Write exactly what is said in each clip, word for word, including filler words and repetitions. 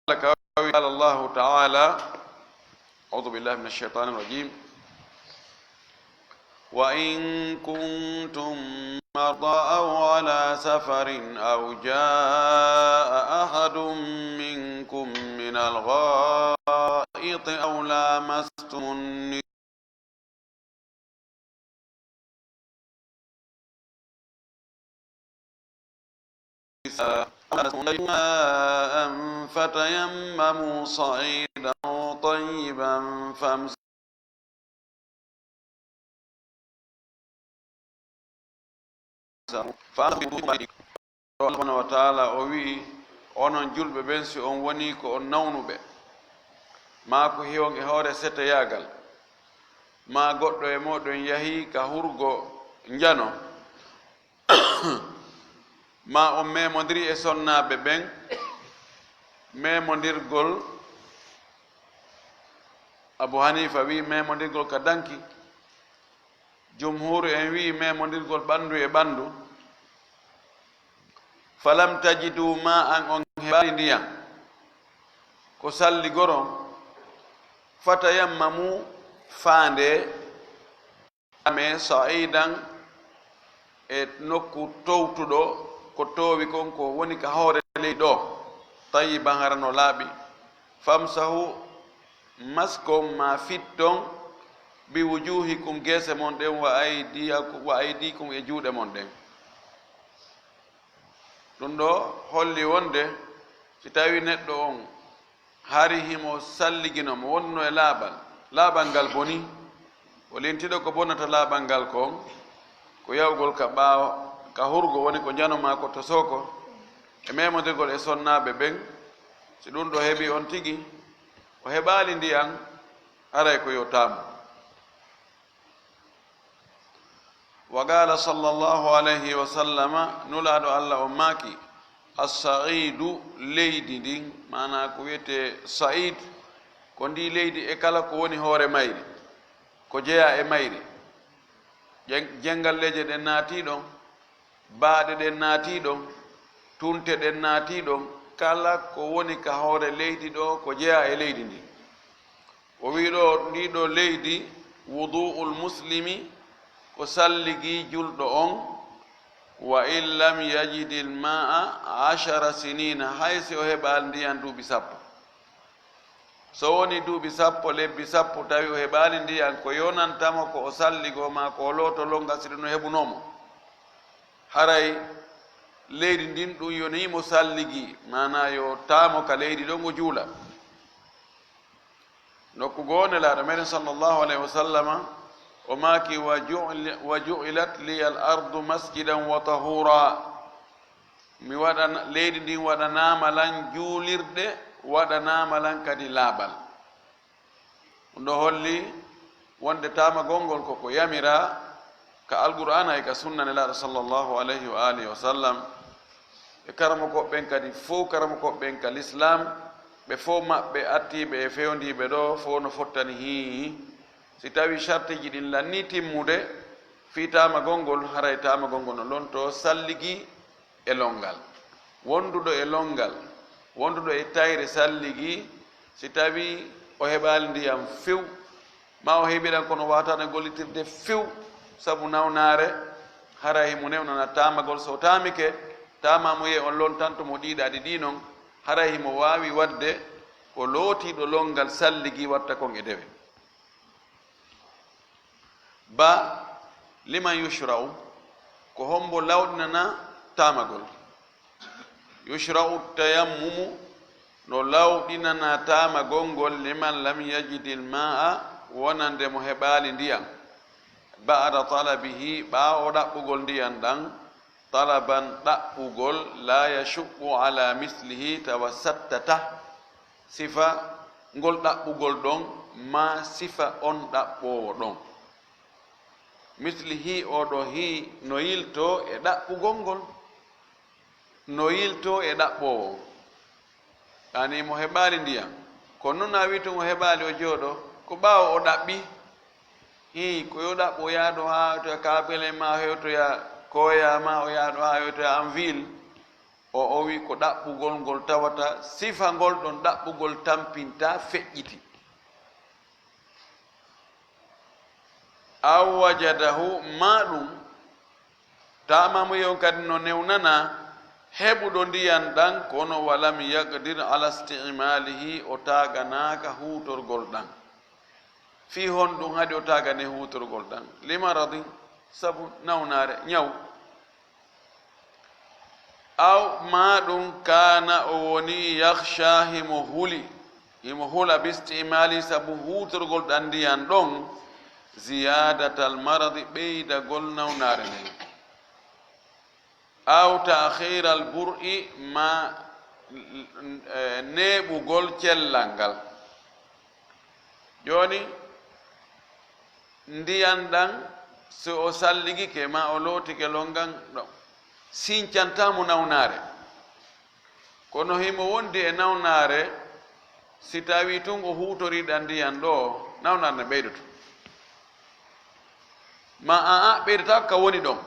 Alla ka wi, qala Allahu taala, audu billahi min alcheytani alrajim, wa in kuntum marda aw ala safarin aw jaa ahadun minkum min alghaiti aw lamastum النساء ماء فتيمموا صعيدا طيبا فامسحوا Fa Allah subhanahu wa taala o wi'i, onon julɓe ɓen, si on wonii ko on nawnuɓe, maa ko hiwon e hoore seteyaagal, maa goɗɗo e mooɗon yahii ka hurgo njano, maa on meemondiri e sonnaaɓe ɓen, meemondirgol, Abu Hanifa wi'i meemondirgol ka danki, Jumhuuru en wi'i meemondirgol ɓanndu e ɓanndu. Falam tajidu ma an, on heɓaali ndiyan, ko salligoron. Fatayammamu, faande, ame sa'idan, e nokku towtuɗo, ko toowi kon ko woni ka hoore leydi ɗo, tayyiban, hara no laaɓi. Famsahu, maskon ma fitton, bi wujuhikum, geese mon ɗen, wa aydiyakum, wa aydikum, e juuɗe mon ɗen. Ɗum ɗo holli wonde si tawi neɗɗo on hari himo salligino, mo wonno e laaɓal, laaɓal ngal boni, o lintiɗo ko bonata laaɓal ngal kon, ko yahugol ka ɓaawo, ka hurgo, woni ko njano maa ko tosoko, e meemodirgol e sonnaaɓe ɓen. Si ɗum ɗo heɓi on tigi, o heɓaali ndiyan, haray ko yo taamu. Wa qala sallallahu alayhi wa sallama, Nulaaɗo Allah on maaki, "As-sa'idu, leydi ndin," maanaa ko wiyetee sa'id, ko ndi leydi e kala ko woni hoore mayri, ko jeyaa e mayri. Jen-, jengalleeje ɗen naatii ɗon, baaɗe ɗen naatii ɗon, tunte ɗen naatii ɗon, kala ko woni ka hoore leydi ɗo ko jeyaa e leydi ndin. O wi'i ɗo, ndii ɗo leydi, wudu'ul muslimi, ko salligi julɗo on, wa in lam yajidil ma'a ashara sinina, hay si o heɓaali ndiyan duuɓi sappo. So woni duuɓi sappo, lebbi sappo, tawi o heɓaali ndiyan, ko yonanta mo ko o salligoo maa ko o looto lonngal si ɗum no heɓunoo mo. Haray leydi ndin ɗum yonii mo salligi, maanaa yo taamo ka leydi ɗon o juula. Nokku goo Nelaaɗo meɗen sallallahu alayhi wa sallama, o maaki, "Wa ju'li-, wa ju'ilat liya al-ardu masjidan wa tahura." Mi waɗana-, leydi ndin waɗanaama lan juulirɗe, waɗanaama lan kadi laaɓal. Ɗum ɗo holli wonde taamagol ngol ko ko yamiraa ka Alqur'aana e ka sunna Nelaaɗo sallallahu alayhi wa alihi wa sallam. E karamokooɓe ɓen kadi, fow karamokooɓe ɓen ka Lislaam, ɓe fow maɓɓe attiiɓe e fewndiiɓe ɗo, fow no fottani hii. Si tawii sartiiji ɗin lannii timmude fii taamagol ngol, haray taamagol ngol no lontoo salligi e lonngal. Wonduɗo e lonngal, wonduɗo e tayre salligi, si tawii o heɓaali ndiyan few, maa o heɓii ɗan kono waataano gollitirde few sabu nawnaare, haray himo newnana taamagol. So taamike, taama mo yi'ee on lontanto mo ɗiiɗaaɗi ɗii non, haray himo waawi waɗde ko lootiiɗo lonngal salligi watta kon e dewe. Ba, liman yushra'u, ko hombo lawɗinanaa taamagol? Yushra'u tayammumu, no lawɗinanaa taamagol ngol, liman lam yajidil ma'a, wonande mo heɓaali ndiyan, ba'da talabihi, ɓaawo ɗaɓɓugol ndiyan ɗan, talaban, ɗaɓɓugol, la yashuqqu ala mislihi, tawa sattata sifa ngol ɗaɓɓugol ɗon, maa sifa on ɗaɓɓoowo ɗon. Mislihi, oo ɗoo hi no yiltoo e ɗaɓɓugol ngol, no yiltoo e ɗaɓɓoowo. Yaani mo heɓaali ndiyan, kono non a wi'i tun o heɓaali o jooɗoo, ko ɓaawo o ɗaɓɓi. Hii, ko yo ɗaɓɓo, o yaha ɗo haa hewtoya Kaabele, maa o hewtoya Koya, maa o yaha ɗo haa hewtoya Anvil. O, o wi ko ɗaɓɓugol ngol tawata sifa ngol ɗon ɗaɓɓugol tampinta feƴƴiti. Aw wajadahu, ma ɗum, taamamuye on kadi no newnana heɓuɗo ndiyan ɗan, kono walam yaqdir ala istimalihi, o taaganaaka huutorgol ɗan. Fii honɗum haɗi o taagane huutorgol ɗan? Limaradin, sabu nawnaare, ñaw. Aw maa ɗum kaana o woni yakhsha himo huli, himo hula bistimali sabu huutorgol ɗan ndiyan ɗon, ziyadatal maradi ɓeydagol nawnaare nden. Aw ta'khiral bur'i ma, eh, neeɓugol cellal ngal. Jooni, ndiyan ɗan, so o salligike ma o lootike longan ɗon, sincantaa mo nawnaare. Kono himo wondi e nawnaare, si tawii tun o huutorii ɗan ndiyan ɗoo, nawnaare nde ɓeydoto. Ma a, a ɓeydotaako ka woni ɗon.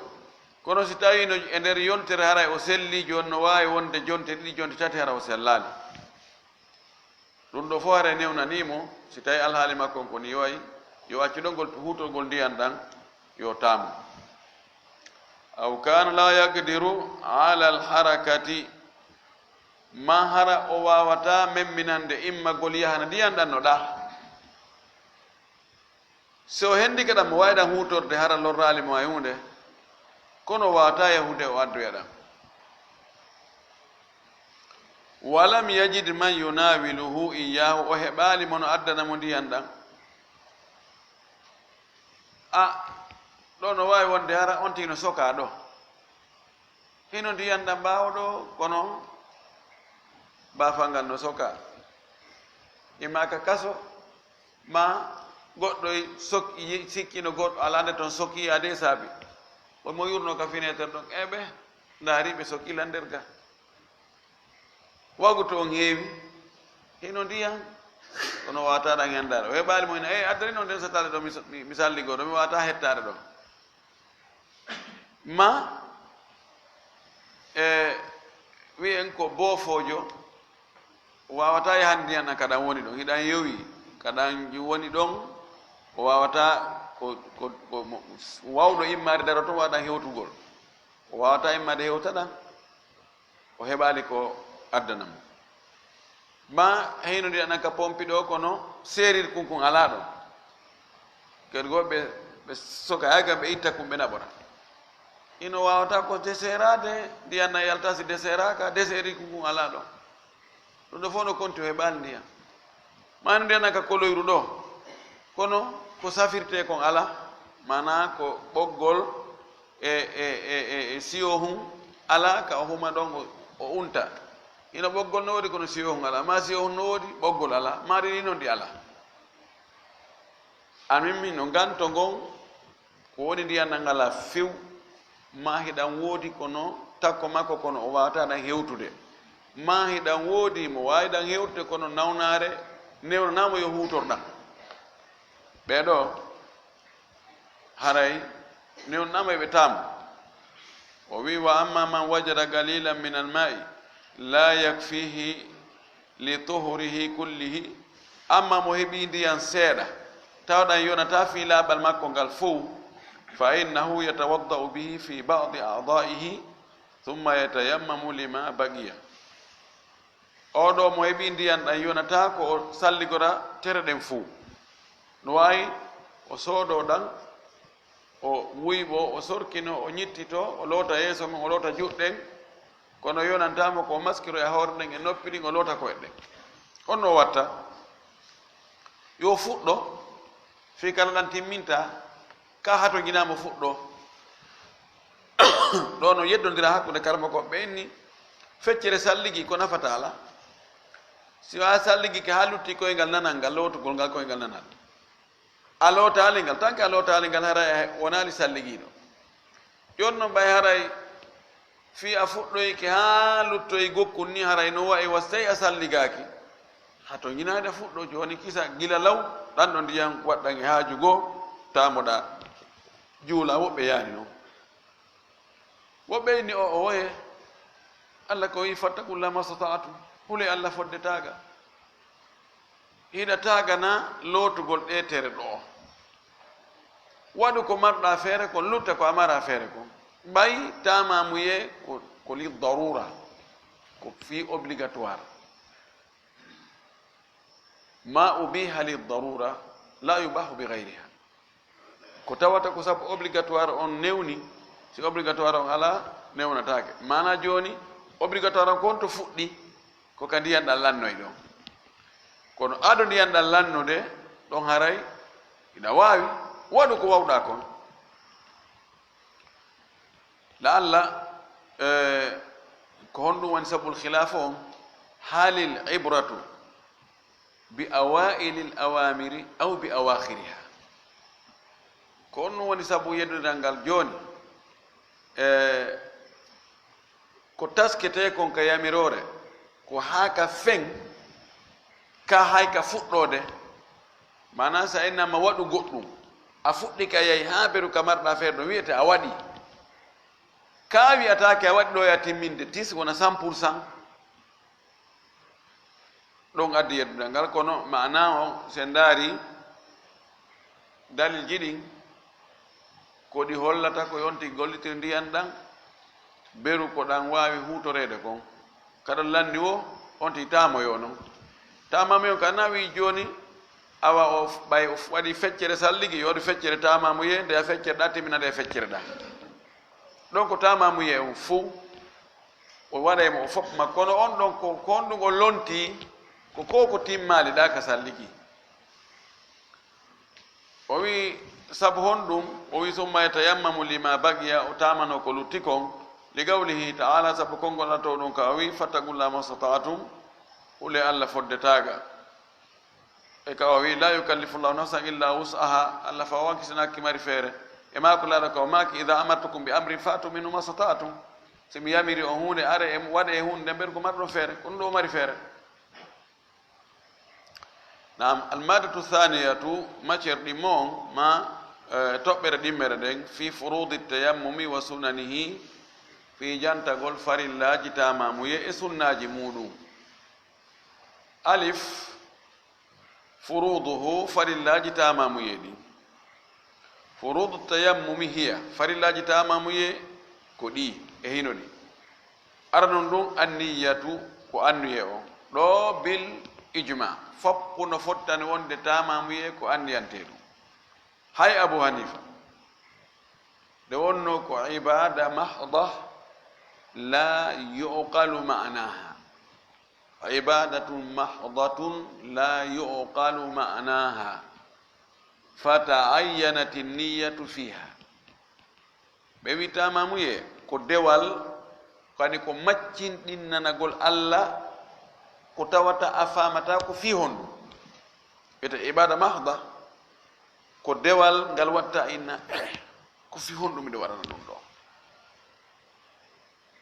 Kono si tawii no e nder yontere haray o sellii, jooni no waawi wonde jonte ɗiɗi, jonte tati hara o sellaali. Ɗum ɗoo fof haray newnanii mo, si tawii alhaali makko on ko nii wayi, yo accu ɗon ngol huutorgol ndiyan ɗan, yo taamu. Aw kaana laa yaqdiru ala alharakati, ma hara o waawataa memminande immagol yahana ndiyan ɗan no ɗaa. Si o hendike ɗan, mo waawi ɗan huutorde hara lorraali mo hay huunde, kono o waawataa yahude o addoya ɗan. Walam yajid man yunawiluhu iyahu, o heɓaali mo no addana mo ndiyan ɗan. A, ɗoo no waawi wonde hara on tigi no sokaa ɗoo. Hino ndiyan ɗan ɓaawo ɗoo, kono baafal ngal no sokaa. Imma ka kaso, ma goɗɗo sok-, yi-, sikkino goɗɗo alaa nde ton sokii, adee saabi. On mo yurno ka fineeter ɗon, eɓe ndaari ɓe sokii lan nder ga. Wagu to on heewi, hino ndiyan, kono waawataa ɗan hen ndaara. O heɓaali mo hino, e, addani non nden sataade ɗo, mi so-, mi, mi salligoo ɗo, mi waawataa hettaade ɗo. Ma, e, wi'en ko boofoojo, o waawataa yahande ndiyan ɗan ka ɗan woni ɗon. Hiɗan yowi ka ɗan woni ɗon, o waawataa ko, ko, ko mo-, waawɗo immaade daro ton waawa ɗan hewtugol. O waawataa immaade hewta ɗan. O heɓaali ko addana mo. Ma hino ndiyan ɗan ka pompi ɗoo, kono seerir kun kun alaa ɗon. Kadi goo ɓe, ɓe soka, hay gam ɓe itta kun ɓe naɓora. Hino waawataa ko deseraade, ndiyan ɗan yalta si deseraaka, deserir kun kun alaa ɗon. Ɗum ɗoo fof no konti o heɓaali ndiyan. Ma hino ndiyan ɗan ka koloyru ɗoo, kono ko safirtee kon alaa, maanaa ko ɓoggol e, e, e, e, e siyo hun alaa ka o huma ɗon o, o unta. Hino ɓoggol no woodi kono siyo hun alaa, ma siyo hun no woodi ɓoggol alaa, ma ɗi ɗi non ɗi alaa. Amin min no nganto ngon ko woni ndiyan ɗan alaa few, ma hiɗan woodi kono takko makko kono o waawataa ɗan hewtude. Ma hiɗan woodi mo waawi ɗan hewtude kono nawnaare newnanaa mo yo huutor ɗan. Ɓee ɗoo, haray newnanaa mo eɓe taamu. O wi, "Wa amma man wajada qalilan min alma'i la yakfihi li tuhurihi kullihi." Amma mo heɓi ndiyan seeɗa, tawa ɗan yonataa fii laaɓal makko ngal fow, fa innahu yatawadda'u bihi fi ba'di a'da'ihi, thumma yatayammamu lima baqiya. Oo ɗoo mo heɓi ndiyan ɗan yonataa ko o salligora tere ɗen fow. No waawi o soodoo ɗan, o wuyɓoo, o sorkinoo, o ñittitoo, o loota yeeso ngon, o loota juuɗe ɗen, kono yonantaa mo ko o maskiroo e hoore nden e noppi ɗin, o loota koyɗe ɗen. Honno o watta? Yo fuɗɗo, fii kala ɗan timminta, ka hatonjinaa mo fuɗɗo. Ɗoo no yeddondira hakkunde karamokooɓe ɓen ni, feccere salligi ko nafata alaa. Si a salligike haa lutti koyngal nanal ngal, lootugol ngal koyngal nanal. A lootaali ngal, tan ke a lootaali ngal, hara a wonaali salligiiɗo. Jooni non ɓay haray fii a fuɗɗoyike haa luttoyi gokkun ni, haray no wa'i wa si tawi a salligaaki. Hatonjinaade fuɗɗo jooni kisa gila law, ɗan ɗo ndiyan waɗɗan e haaju goo, taamoɗaa juula, woɓɓe yaani non. Woɓɓe inni o, o woye, Allah ko wi, "Fattaqullaha mastata'tum." Hule Allah fodde taaga. Hiɗa taagana lootugol ɗee tere ɗoo. Waɗu ko marɗa feere kon, lutta ko a mara feere kon. Ɓay taamamuye ko, ko li darura, ko fii obligatoire. Ma ubiha li darura la yubahu bi gayriha. Ko tawata ko sabu obligatoire on newni, si obligatoire on alaa, newnataake. Maanaa jooni, obligatoire on kon to fuɗɗi, ko ka ndiyan ɗan lannoy ɗon. Kono ado ndiyan ɗan lannude, ɗon haray hiɗa waawi waɗu ko wawɗaa kon. La'alla, eh, ko honɗum woni sabul khilaf on? Halil ibratu bi awailil awamiri aw bi awakhiriha? Ko honɗum woni sabu yeddudal ngal jooni? Eh, ko taskete kon ka yamiroore, ko haa ka fen, ka hay ka fuɗɗoode. Maanaa, si a innama waɗu goɗɗum, a fuɗɗi ka yahi haa beru ka marɗa feere ɗon, wi'ete a waɗi. Ka wi'ataake a waɗi ɗo ya timminde, tis wona cent pour cent. Ɗon addi yeddudal ngal, kono maanaa o, si en ndaari dalilji ɗin, ko ɗi hollata ko yonti gollitiri ndiyan ɗan, beru ko ɗan waawi huutoreede kon. Kaɗa lanni wo, on ti taamoyo non. Taamamuye on ka na wi'i jooni, awa o f-, ɓay o f-, waɗi feccere salligi, yo waɗu feccere taamamuye, nde a feccere ɗa, timina nde feccere ɗa. Ɗon ko taamamuye on fuu, o waɗay mo o fof ma, kono on ɗon ko, ko on ɗum o lonti, ko ko, ko timmaali ɗa ka salligi. O wi, sabu honɗum? O wi, "Summa yatayammamu lima baqiya", o taamano ko lutti kon, li qawlihi ta'ala, sabu konngol Alla to ɗum ka o wi, "Fattaqullaha mastata'tum", hule Alla fodde taaga. E ka o wi, "La yukallifullahu nafsan illa wus'aha", Alla fa wankisinaaki mari feere. E maako laara ka o maaki, "Idha amartukum bi amrin fa'tu minhu mastata'tum." Si mi yamiri on huunde, are e waɗe e huunde nden, mbeɗa ko marɗon feere, ko ɗum ɗo o mari feere. Naam, almadatu thaniyatu, macer ɗimmo on, ma, eh, toɓɓere ɗimmere nden, fi furudi tayammumi wa sunanihi, fi jantagol farillaaji taamamuye e sunnaaji muuɗum. Alif, furuduhu, farillaaji taamamuye ɗin. Furudu tayammumi hiya, farillaaji taamamuye ko ɗi, e hino ɗi. Aranun ɗum anniyatu, ko annuye o. Ɗo bil ijma, foppu no fottani wonde taamamuye ko anniyante ɗum. Hay Abu Hanifa, nde wonno ko ibada mahda la yuqalu ma'naha. Ibadatun mahdatun la yuqalu ma'naha. Fata'ayyanati niyatu fiha. Ɓe wi taamamuye ko dewal, kadi ko maccinɗinnanagol Alla, ko tawata a faamata ko fii honɗum. Wiyete ibada mahda, ko dewal ngal watta inna, "Eh, ko fii honɗum miɗo waɗana ɗum ɗo?"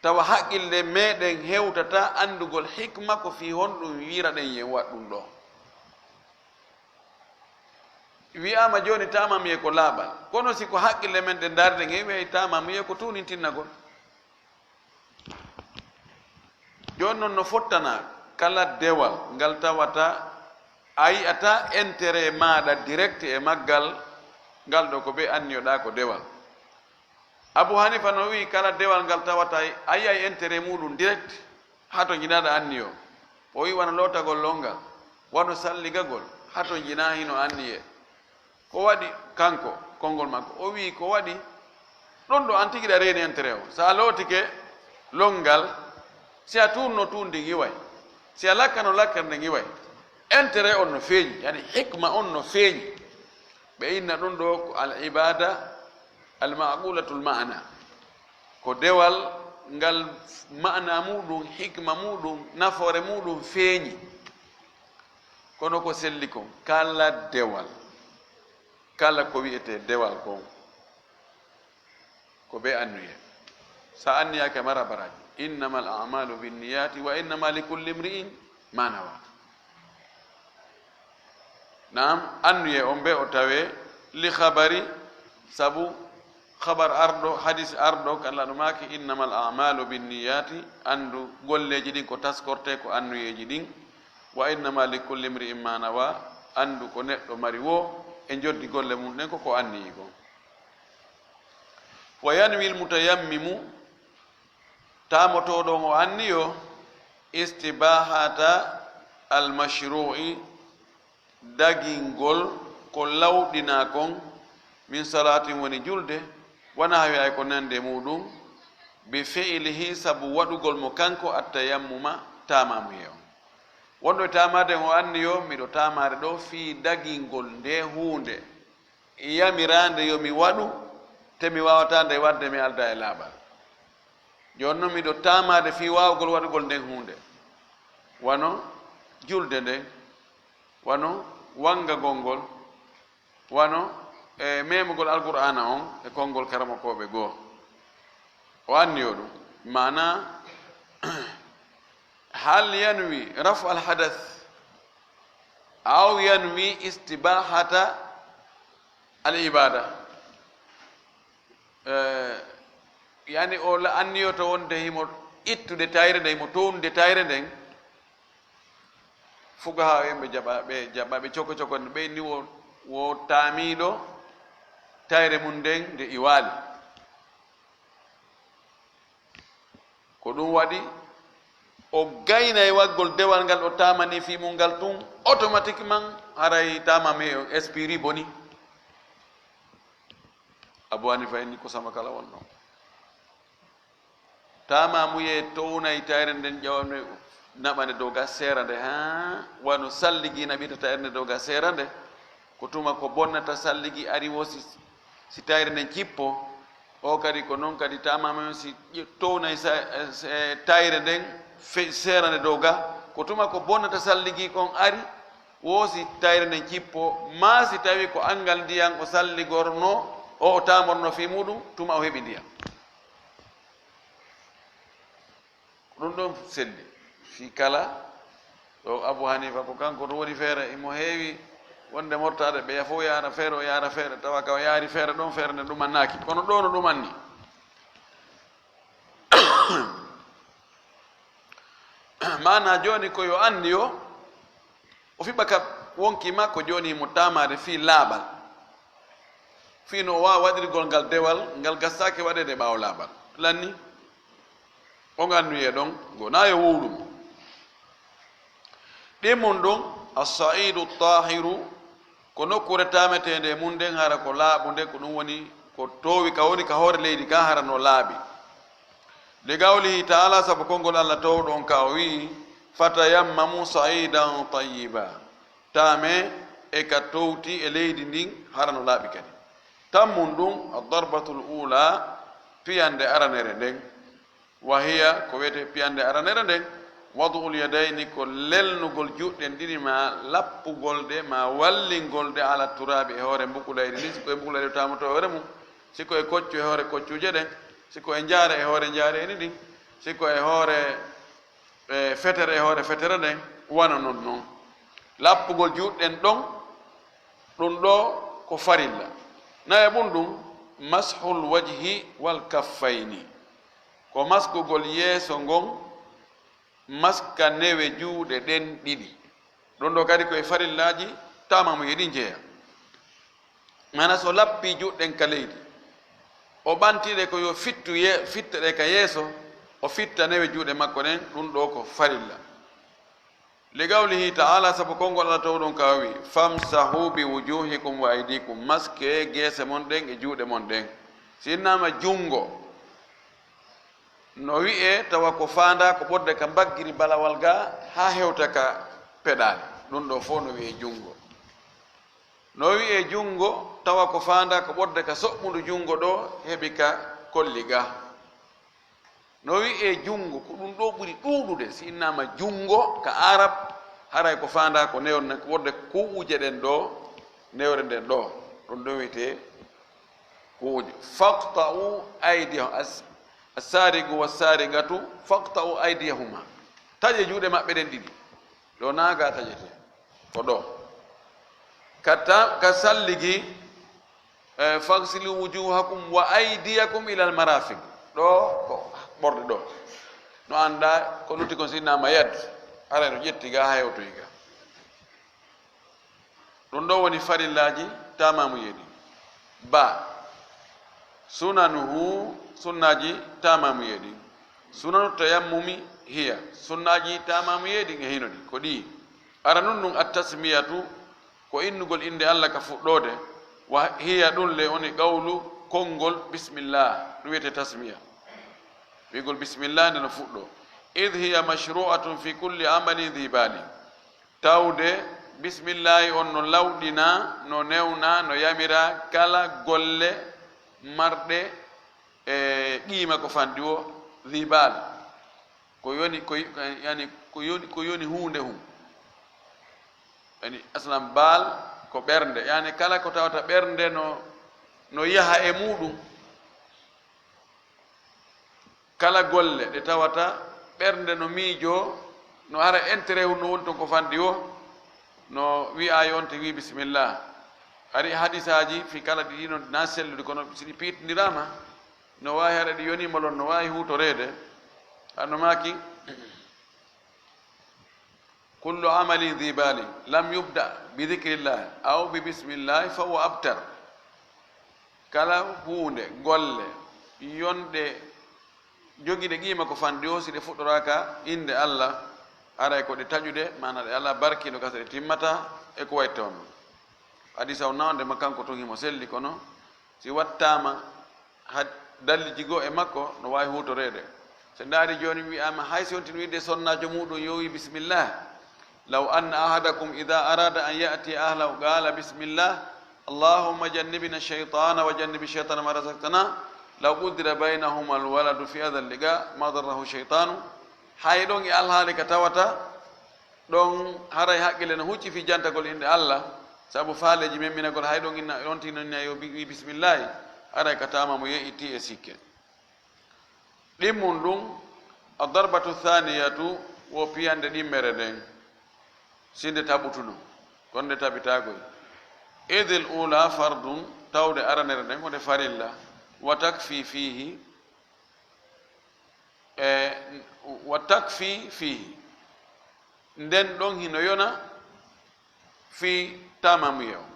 Tawa haqqille meɗen hewtata anndugol hikma ko fii honɗum wi'iraɗen yen waɗ ɗum ɗo. Wi'aama jooni taamamuye ko laaɓal. Kono si ko haqqille men ɗe ndaarden, en wi'ay taamamuye ko tuunintinnagol. Jooni non no fottana kala dewal ngal tawata a yi'ata intérêt maaɗa direct e maggal, ngal ɗo ko ɓe anniyoɗaa ko dewal. Abu Hanifa no wi'i kala dewal ngal tawata a yi'ay intérêt muuɗum direct, haa to njinaaɗa anniyo. O wi'i wano lootagol lonngal, wano salligagol, haa to njinaa hino anniye. Ko waɗi kanko, konngol makko, o wi'i ko waɗi ɗon ɗo an tigi ɗa reeni intérêt o. So a lootike lonngal, si a tuunno tuundi ngiway, si a lakkano lakkande ngiway, intérêt on no feeñi, yani hikma on no feeñi. Ɓe inna ɗum ɗo ko al ibada al maqulatul maana, ko dewal ngal maana muɗum, hikma muɗum, nafoore muɗum feeñi. Kono ko selli kon, kala dewal, kala ko wi'ete dewal kon, ko ɓe annuye. Sa anniyake mara baraji. Innamal a'malu binniyati wa innama likulli imri'in ma nawa. Naam, annuye on ɓe o tawe li khabari, sabu Habar arɗo, hadis arɗo, kan laɗo maaki, "Innamal a'malu binniyati", anndu golleeji ɗin ko taskortee ko anniyeeji ɗin, "wa innama likulli imri'in ma nawa", anndu ko neɗɗo mari woo e njoddi golle mum ɗen ko ko anniyi kon. "Wa yanwi al-mutayammimu", taamotooɗo on o anniyo, "istibahata al-mashru'i", dagingol ko lawɗinaa kon, "min salatin", woni julde, "wa nahwi", ay ko nande muɗum, "bi fi'lihi", sabu waɗugol mo kanko, "at-tayammuma", taamamuye on. Wonɗo e taamaade on o anniyo, "Miɗo taamaade ɗoo fii dagingol ndee huunde yamiraande yo mi waɗu, te mi waawataa nde waɗde, mi aldaa e laaɓal. Jooni non miɗo taamaade fii waawugol waɗugol nden huunde, wano julde nden, wano wanngagol ngol, wano e memugol Alqur'aana on e konngol karamokooɓe goo." O anniyo ɗum. Maanaa, "hal yanwi raf'al hadath aw yanwi istibahata al ibada?" Eh, yani o la-, anniyoto wonde himo ittude tayre nden, himo townude tayre nden. Fuqahaa en ɓe jaɓa, ɓe jaɓa, ɓe coko coko, ɓe ni wo, wo taamiiɗo tayre mum nden nde iwaali. Ko ɗum waɗi o gaynay waggol dewal ngal o taamani fii mum ngal tun, automatiquement haray taamamuye on expiri boni. Abu Hanifa en ni ko sama kala wonno. Taamamuye townay tayre nden ƴawanay naɓa nde dow ga seera nde, haa wano salligi naɓita tayre nde dow ga seera nde. Ko tuma ko bonnata salligi ari wo si, si tayre nden cippo. O kadi ko non kadi taamamuye on si ƴe-, townay sa-, e, se-, tayre nden fe-, seera nde dow ga. Ko tuma ko bonnata salligi kon ari wo si tayre nden cippo, maa si tawi ko anngal ndiyan o salligorno, o, o taamorno fii muɗum, tuma o heɓi ndiyan. Ko ɗum ɗon selli. Fii kala, ɗo Abu Hanifa ko kanko ɗum woni feere, imo heewi wonde mortaade, ɓeya fof yaara feere, o yaara feere, tawa ka o yaari feere ɗon, feere nde ɗumannaaki. Kono ɗo no ɗumanni. Maanaa jooni ko yo anniyo, o fiɓa ka wonkii makko jooni himo taamaade fii laaɓal. Fii no o waawa waɗirgol ngal dewal, ngal gasaaki waɗeede ɓaawo laaɓal. Lanni, on anniyee ɗon, ngo na yo wowlu mo. Ɗimmun ɗum, as-sa'idu tahiru, ko nokkuure taameteende e mum nden, hara ko laaɓunde, ko ɗum woni ko toowi, ka woni ka hoore leydi ka, hara no laaɓi. Li qawlihi ta'ala, sabu konngol Allah toowɗo on ka o wi'i, "Fatayammamu sa'idan tayyiba." Taame e ka towti e leydi ndin, hara no laaɓi kadi. Tammun ɗum, ad-darbatul ula, piyande aranere nden. Wa hiya, ko wiyetee piyande aranere nden, wad'ul yadayni, ko lelnugol juuɗe ɗen ɗiɗi, ma lappugol ɗe, ma wallingol ɗe, ala turaabi, e hoore mbukulayri ndin, si ko e mbukulayri taamotoo e hoore mum, si ko e koccu e hoore koccuuje ɗen, si ko e njaare e hoore njaareeri ndin, si ko e hoore, e fetere e hoore fetere nden, wano non non. Lappugol juuɗe ɗen ɗon, ɗum ɗoo ko farilla. Nayaɓun ɗum, mashul wajhi wal kaffayni. Ko maskugol yeeso ngon, maska newe juuɗe ɗen ɗiɗi. Ɗum ɗoo kadi ko e farillaaji taamamuye ɗin jeyaa. Maanaa so lappii juuɗe ɗen ka leydi, o ɓantii ɗe ko yo fittu ye-, fitta ɗe ka yeeso, o fitta newe juuɗe makko ɗen, ɗum ɗoo ko farilla. Li qawlihi ta'ala, sabu konngol Allah toowɗo on ka o wi'i, "Famsahu bi wujuhikum wa aydikum", maskee geese mon ɗen e juuɗe mon ɗen. Si innaama junngo, no wi'ee tawa ko faandaa ko ɓurde ka mbaggiri balawal ga haa hewta ka peɗaali. Ɗum ɗoo fof no wi'ee junngo. No wi'ee junngo, tawa ko faandaa ko ɓurde ka soɓɓundu junngo ɗoo heɓi ka kolli ga. No wi'ee junngo, ko ɗum ɗoo ɓuri ɗuuɗude. Si innaama junngo ka Arab, haray ko faandaa ko newre nden, ko wonde ku'uje ɗen ɗoo, newre nden ɗoo. Ɗum ɗoo wi'etee ku'uje. "Faqta'u aydiyahum", as-, "as-sariqu was-sariqatu faqta'u aydiyahuma." Taƴee juuɗe maɓɓe ɗen ɗiɗi. Ɗoo naagaa taƴetee. Ko ɗoo. Ka ta-, ka salligi, Eh, "Faghsilu wujuhakum wa aydiyakum ilal marafiq." Ɗo ko ɓorɗe ɗo. No annda ko lutti kon sinna ma yad. Haray no ƴetti ga, hewtoyi ga. Ɗum ɗo woni farillaaji taamaamuyeeɗi. Ba, sunanuhu, sunnaaji taamaamuyeeɗi. Sunanu tayammumi hiya, sunnaaji taamaamuyeeɗi e hino ɗi, ko ɗi. Aranun ɗum at-tasmiyatu, ko innugol innde Allah ka fuɗɗoode. Wa hiya, ɗum le woni qawlu, konngol, "Bismillah", ɗum wiyetee tasmiya. Wi'gol "Bismillah" nde no fuɗɗoo. "Idh hiya mashru'atun fi kulli amalin dhi balin." Tawde bismillaahi on no lawɗina, no newna, no yamira kala golle marɗe e qiima ko fanɗi o, dhi bal. Ko yoni, ko, yani, ko yoni, ko yoni huunde hun. Yani, aslan bal ko ɓernde. Yani, kala ko tawata ɓernde no, no yaha e muuɗum. Kala golle ɗe tawata ɓernde no miijoo, no hara intérêt hun no woni ton ko fanɗi o, no wi'a yo on tigi wi bismillah. Ari hadisaaji fi kala ɗi ɗino na sellude, kono si ɗi piitindiraama, no waawi hara ɗi yonii molon, no waawi huutoreede. Hano maaki, "Kullu amalin dhi balin lam yubda bi dhikrillah aw bi bismillah fa huwa abtar." Kala huunde, golle, yonɗe, jogiiɗe qiima ko fanɗi o, si ɗe fuɗɗoraaka innde Allah, haray ko ɗe taƴuɗe, maana ɗe alaa barki, no gasa ɗe timmata, e ko wayi toon. Hadisa o nawde ma kanko tun himo selli, kono si wattaama had-, dalliji goo e makko, no waawi huutoreede. So ndaari jooni wi'aama, hay si on tin wi'de sonnaajo muuɗum yo wi bismillah. "Law anna ahadakum idha arada an ya'tiya ahlahu qala bismillah, Allahumma jannibna shaytana wa jannibi shaytana ma razaqtana, law qaddara baynahuma alwaladu fi hadha alliqa, ma darrahu shaytanu." Hay ɗon e alhaali ka tawata, ɗon haray haqqille no hucci fii jantagol innde Allah, sabu faaleeji memminagol, hay ɗon inna, on tigi no inna yo bi-, wi bismillahi, haray ka taama mo ye'itii e sikke. Ɗimmun ɗum, ad-darbatu thaniyatu, wo piyande ɗimmere nden, si nde taɓutuno, kon nde taɓitaakoy. Idil ula fardun, tawde aranere nden ko nde farilla, wa takfi fihi, e, wa takfi fihi, nden ɗon hino yona fii taamamuye on.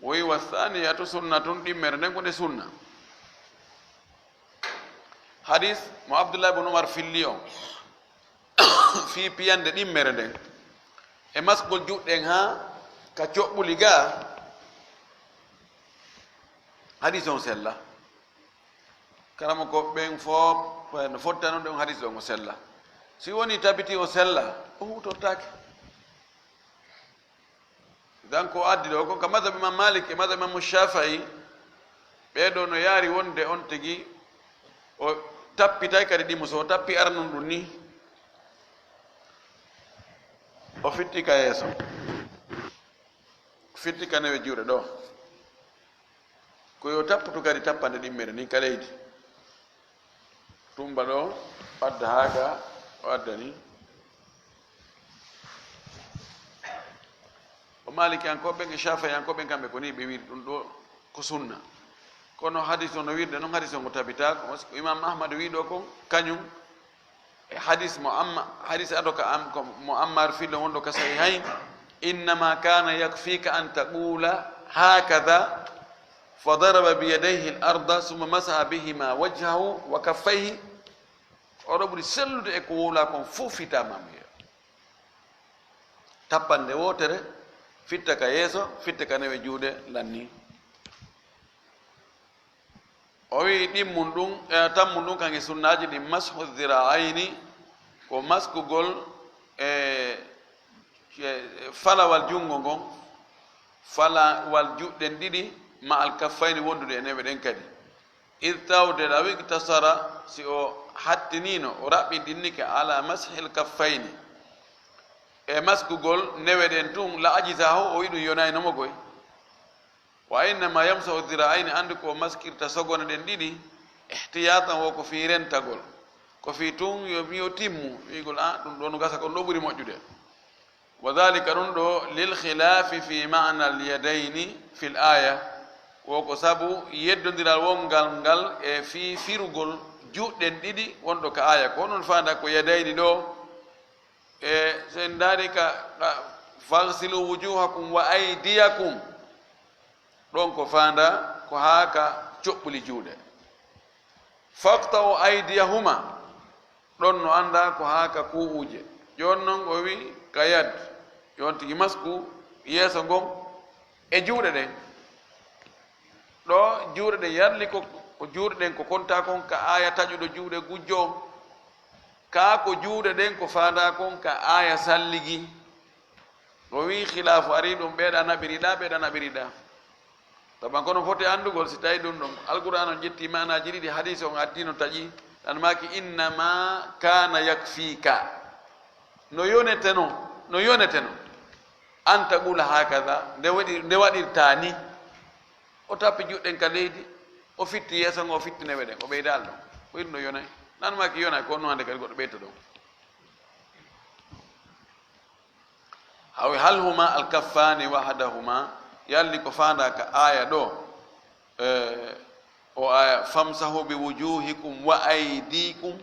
Woyi wa thaniyatu sunnatun, ɗimmere nden ko nde sunna. Hadis mo Abdullah ibn Umar filli on fii piyande ɗimmere nden e maskol juɗɗen haa ka coɓɓuli gaa, hadis on sella. Karamoko ɓen fof no fottano ɗon hadis on o sella. Si woni tabiti o sella, o hutortaake. Dan ko addi ɗo kon ka madhab Imam Malik e madhab Imam Shafi'i, ɓee ɗo no yaari wonde on tigi o tappitay kadi ɗimo, so o tappi aranun ɗum ni, o fitti ka yeeso, fitti ka newe juuɗe ɗo. Ko yo tapputu kadi tappande ɗimmere nin ka leydi. Tumba ɗo, adda haa ga, o adda ni. O Maalikiyankooɓe ɓen e Shaafi'iyankooɓe ɓen, kamɓe ko ni ɓe wiiri ɗum ɗo ko sunna. Kono hadis o no wiirde noon, hadis o ngo tabitaako. Parce que Imam Ahmad wii ɗo kon, kañum e hadis mo Amma-, hadis ado ka am-, ko mo Ammar fillo wonɗo ka Sahihayn, "Innama kana yakfika an taqula hakadha, fa daraba bi yadayhi al-arda, summa masaha bihima wajhahu wa kaffayhi." Oɗo ɓuri sellude e ko wowla kon fof fii taamamuye. Tappande wootere, fitta ka yeeso, fitta ka newe juuɗe, lanni. O wi'i ɗimmun ɗum, e, tammun ɗum kan e sunnaaji ɗin, mashu dhira'ayni, ko maskugol, e, e, falawal junngo ngon, falawal juɗɗen ɗiɗi, ma al kaffayni, wondude e newe ɗen kadi. Id tawde law iktasara, si o hattiniino, o raɓɓinɗinnike ala mashil kaffayni, e maskugol newe ɗen tun, la ajizahu, o wi'i ɗum yonayno mo koy. Wa innama yamsahu dhira'ayni, andu ko maskirta sogone ɗen ɗiɗi, ihtiyatan, wo ko fii rentagol. Ko fii tun yo, yo timmu, wi'ugol, "Ah, ɗum ɗo no gasa, ko ɗum ɗo ɓuri moƴƴude." Wa dhalika, ɗum ɗo, lil khilafi fi ma'na al yadayni fil aya. Ko ko sabu yeddondiral wonngal ngal e fii firugol juuɗeɗen ɗiɗi wonɗo ka aaya. Ko onon faanda ko yadayni ɗoo, e so en ndaari ka, ka, "Faghsilu wujuhakum wa aydiyakum." Ɗon ko faanda ko haa ka coɓɓuli juuɗe. "Faqta'u aydiyahuma." Ɗon no anndaa ko haa ka kuu'uje. Jooni non o wi'i ka yad, jooni tigi masku yeeso ngon e juuɗe ɗen. Ɗo juuɗe ɗen yarli ko, ko juuɗe ɗen ko kontaa kon ka aaya taƴuɗo juuɗe gujjo on. Kaa ko juuɗe ɗen ko faandaa kon ka aaya salligi. O wi'i khilaafu arii ɗum, ɓeeɗa naɓiriɗaa, ɓeeɗa naɓiriɗaa. Taban kono foti anndugol, si tawi ɗum ɗon Alqur'aan on ƴetti maanaaji ɗiɗi, hadiis on addi no taƴi, ɗan maaki, "Innama kana yakfika." No yoneteno, no yoneteno. "An taqula hakaza," nde waɗi, nde waɗirta ni. O tappi juuɗe ɗen ka leydi, o fitti yeeso ngon, o fitti newe ɗen, o ɓeydaali ɗon. Ko iri no yonay. Ɗan maaki yonay, ko non hannde kadi goɗɗo ɓeyta ɗon. Awi hal huma alkaffani wahdahuma, yalli ko faandaa ka aaya ɗo, eh, o aaya, "Famsahu bi wujuhikum wa aydikum."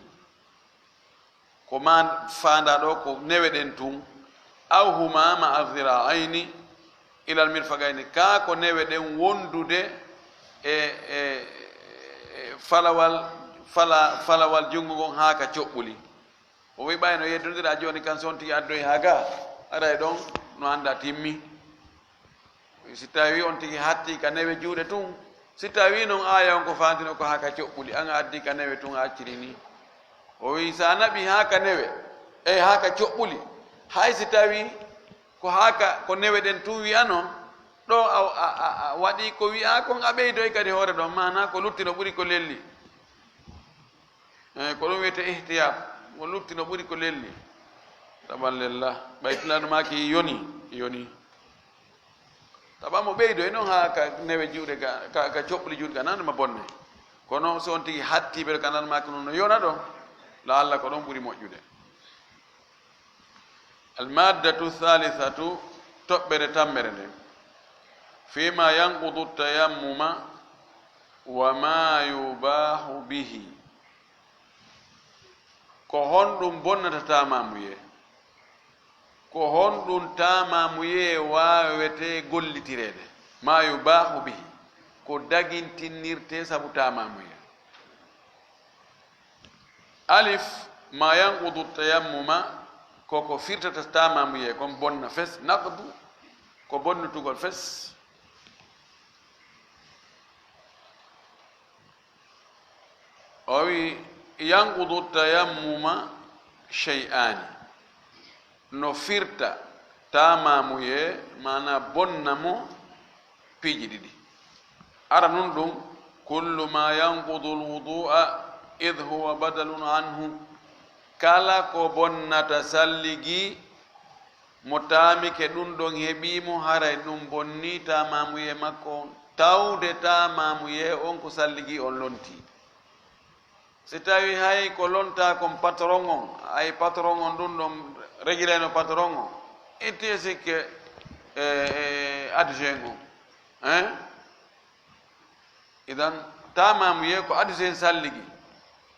Ko ma faandaa ɗo ko newe ɗen tun, "aw huma ma'a dhira'ayni ilal mirfaqayni," kaa ko newe ɗen wondude e, e, e falawal, fala-, falawal junngo ngon haa ka coɓɓuli. O wi'i ɓay no yeddondira jooni kan, so on tigi addoyi haa gaa, aray ɗon no anndaa timmi. Si tawi on tigi hatti ka newe juuɗe tun, si tawi non aaya on ko faandino ko haa ka coɓɓuli, an a addi ka newe tun a acciri ni. O wi'i sa naɓi haa ka newe, e haa ka coɓɓuli, hay si tawi ko haa ka, ko newe ɗen tun wi'ano, ɗo a, a, a, a waɗi ko wi'aa kon, a ɓeydoy kadi hoore ɗon, maanaa ko lutti no ɓuri ko lelli. Eh, ko ɗum wiyetee ihtiyat, mo lutti no ɓuri ko lelli. Taban lella, ɓay tinano maaki yoni, yoni. Taban mo ɓeydo e non haa ka newe juuɗe ka, ka, ka coɓɓuli juuɗe ka, nan ma bonne. Kono so on tigi hatti ɓe ka nan maaki non no yona ɗo, la Allah ko ɗon ɓuri moƴƴude. Almaddatu thalithatu, toɓɓere tammere nden. Fima yanqudu tayammuma wa ma yubahu bihi. Ko honɗum bonnata taamamuyee? Ko honɗum taamamuyee waawetee gollitireede? Ma yubahu bihi, ko dagintinnirtee sabu taamamuyee. Alif, ma yanqudu tayammuma, ko ko firtata taamamuyee kon bonna fes, naqdu, ko bonnutugol fes. O wi, yanqudu tayammuma shay'ani. No firta taamamuyee, maanaa bonna mo piiji ɗiɗi. Ara nun ɗum, kullu ma yanqudu alwudu'a id huwa badalun anhu. Kala ko bonnata salligi, mo taamike ɗum ɗon heɓii mo, haray ɗum bonnii taamamuyee makko on, tawde taamamuyee on ko salligi on lontii. Si tawi hay ko lontaa kon patron on, hay patron on ɗum ɗon regirayno patron on, itti e sikke, e, e, adjoint on, hein? Idan, taamamuyee ko adjoint salligi.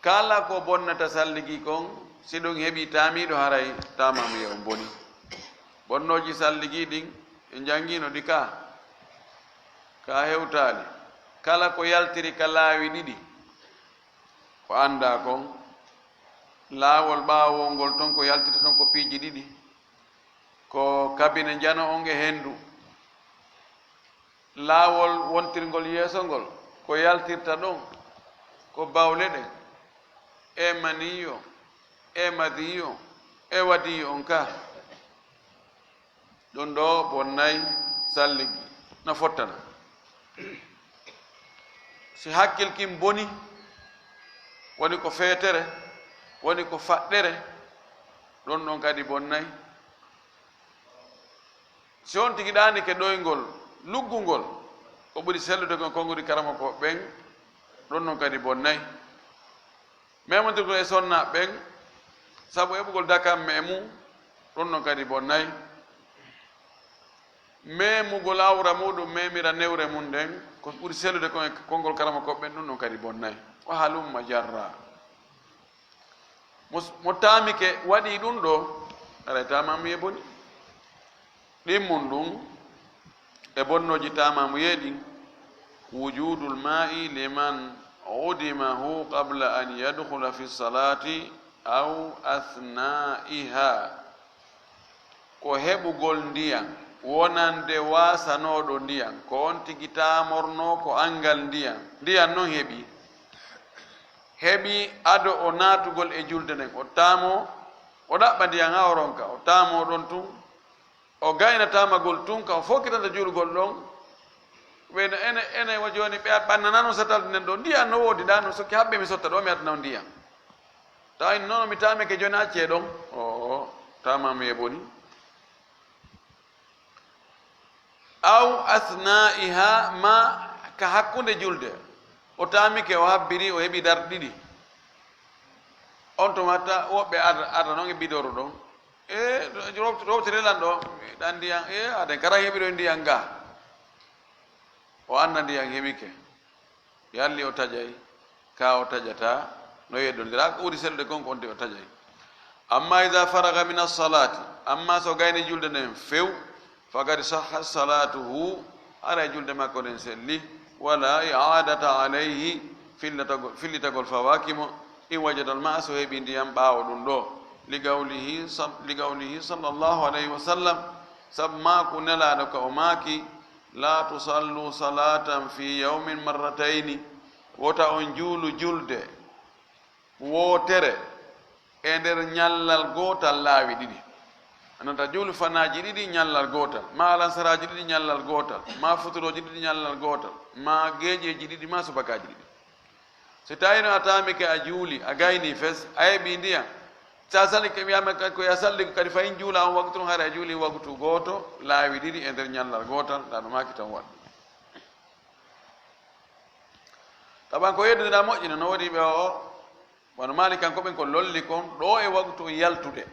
Kala ko bonnata salligi kon, si ɗum heɓii taamiiɗo, haray taamamuyee on boni. Bonnooji salligi ɗin, en janngiino ɗi ka, ka hewtaali. Kala ko yaltiri ka laawi ɗiɗi, ko anndaa kon, laawol ɓaawol ngol ton ko yaltirta ton ko piiji ɗiɗi, ko kabine njano on e henndu. Laawol wontirngol yeeso ngol, ko yaltirta ɗon, ko bawle ɗen, e maniyo, e madiyo, e wadiyo on ka. Ɗum ɗo bonnay salligi, na fottana. Si hakkil kin boni, woni ko feetere, woni ko faɗɗere, ɗum ɗon kadi bonnay. Si on tigi ɗaanike ɗoyngol, luggungol, ko ɓuri sellude kon konguɗi karamoko ɓen, ɗon non kadi bonnay. Memondirgol e sonnaaɓe ɓen, sabu heɓugol dakamme e mum, ɗon non kadi bonnay. Memugol awra muɗum memira newre mum nden, ko ɓuri sellude kon e konngol karamokooɓe ɓen, ɗum ɗon kadi bonnay. Wa halumma jarra. Mo s-, mo taamike waɗii ɗum ɗoo, haray taamamuye boni. Ɗimmun ɗum e bonnooji taamamuye ɗin, wujudul ma'i liman udimahu qabla an yadkhula fi salati aw athna'iha. Ko heɓugol ndiyan wonande waasanooɗo ndiyan, ko on tigi taamornoo ko anngal ndiyan. Ndiyan non heɓi, heɓi ado o naatugol e julde nden. O taamoo, o ɗaɓɓa ndiyan haa o ronka, o taamoo ɗon tun, o gayna taamagol tun ka o fokkitanta juulugol ɗon. Ɓen ene, ene wa jooni ɓe ɓannanano satalde nden ɗo. Ndiyan no woodi, ndaa no sokki habbe mi sotta ɗo, mi adana on ndiyan. Tawi noon mi taamike jooni accee ɗon. O, o, taamamuye boni. Aw asna'iha, ma ka hakkunde julde. O taamike, o habbiri, o heɓi darɗe ɗiɗi. On tun hatta woɓɓe arda, arda noon e bidoru ɗon. E, rowti-, rowtire lan ɗo, ɗan ndiyan, e, aden kara heɓiɗo ndiyan ga. O annda ndiyan heɓike. Yalli o taƴay, ka o taƴata, no yeddondira, ko ɓuri sellude kon ko on tigi o taƴay. Amma idha faraga min as-salati, amma so gayni julde nden few, faqad sahhat salatuhu, haray julde makko nden selli, wala i'adata alayhi, fillitagol, fillitagol fawaaki mo, in wajada al-ma'a, so heɓi ndiyan ɓaawo ɗum ɗo. Li qawlihi sal-, li qawlihi sallallahu alayhi wa sallam, sabu maaku Nelaaɗo ka o maaki, "La tusallu salatan fi yawmin marratayni." Wota on juulu julde wootere e nder ñallal gootal laawi ɗiɗi. A nanta juulu fanaaji ɗiɗi ñallal gootal, ma alansaraaji ɗiɗi ñallal gootal, ma futurooji ɗiɗi ñallal gootal, ma geeƴeeji ɗiɗi, ma subakaaji ɗiɗi. Si tawiino a taamike, a juuli, a gayni fes, a heɓi ndiyan. Sa sali ke wiyaama ka-, ko ya salli ko kadi fayin juula on waktu, hara a juuli waktu gooto, laawi ɗiɗi e nder ñallal gootal, ndaa no maaki tan waɗi. Taban ko yeddondiraa moƴƴi no, no woodi ɓe o, wano Maalikankoɓen ko lolli kon, ɗo e waktu on yaltude.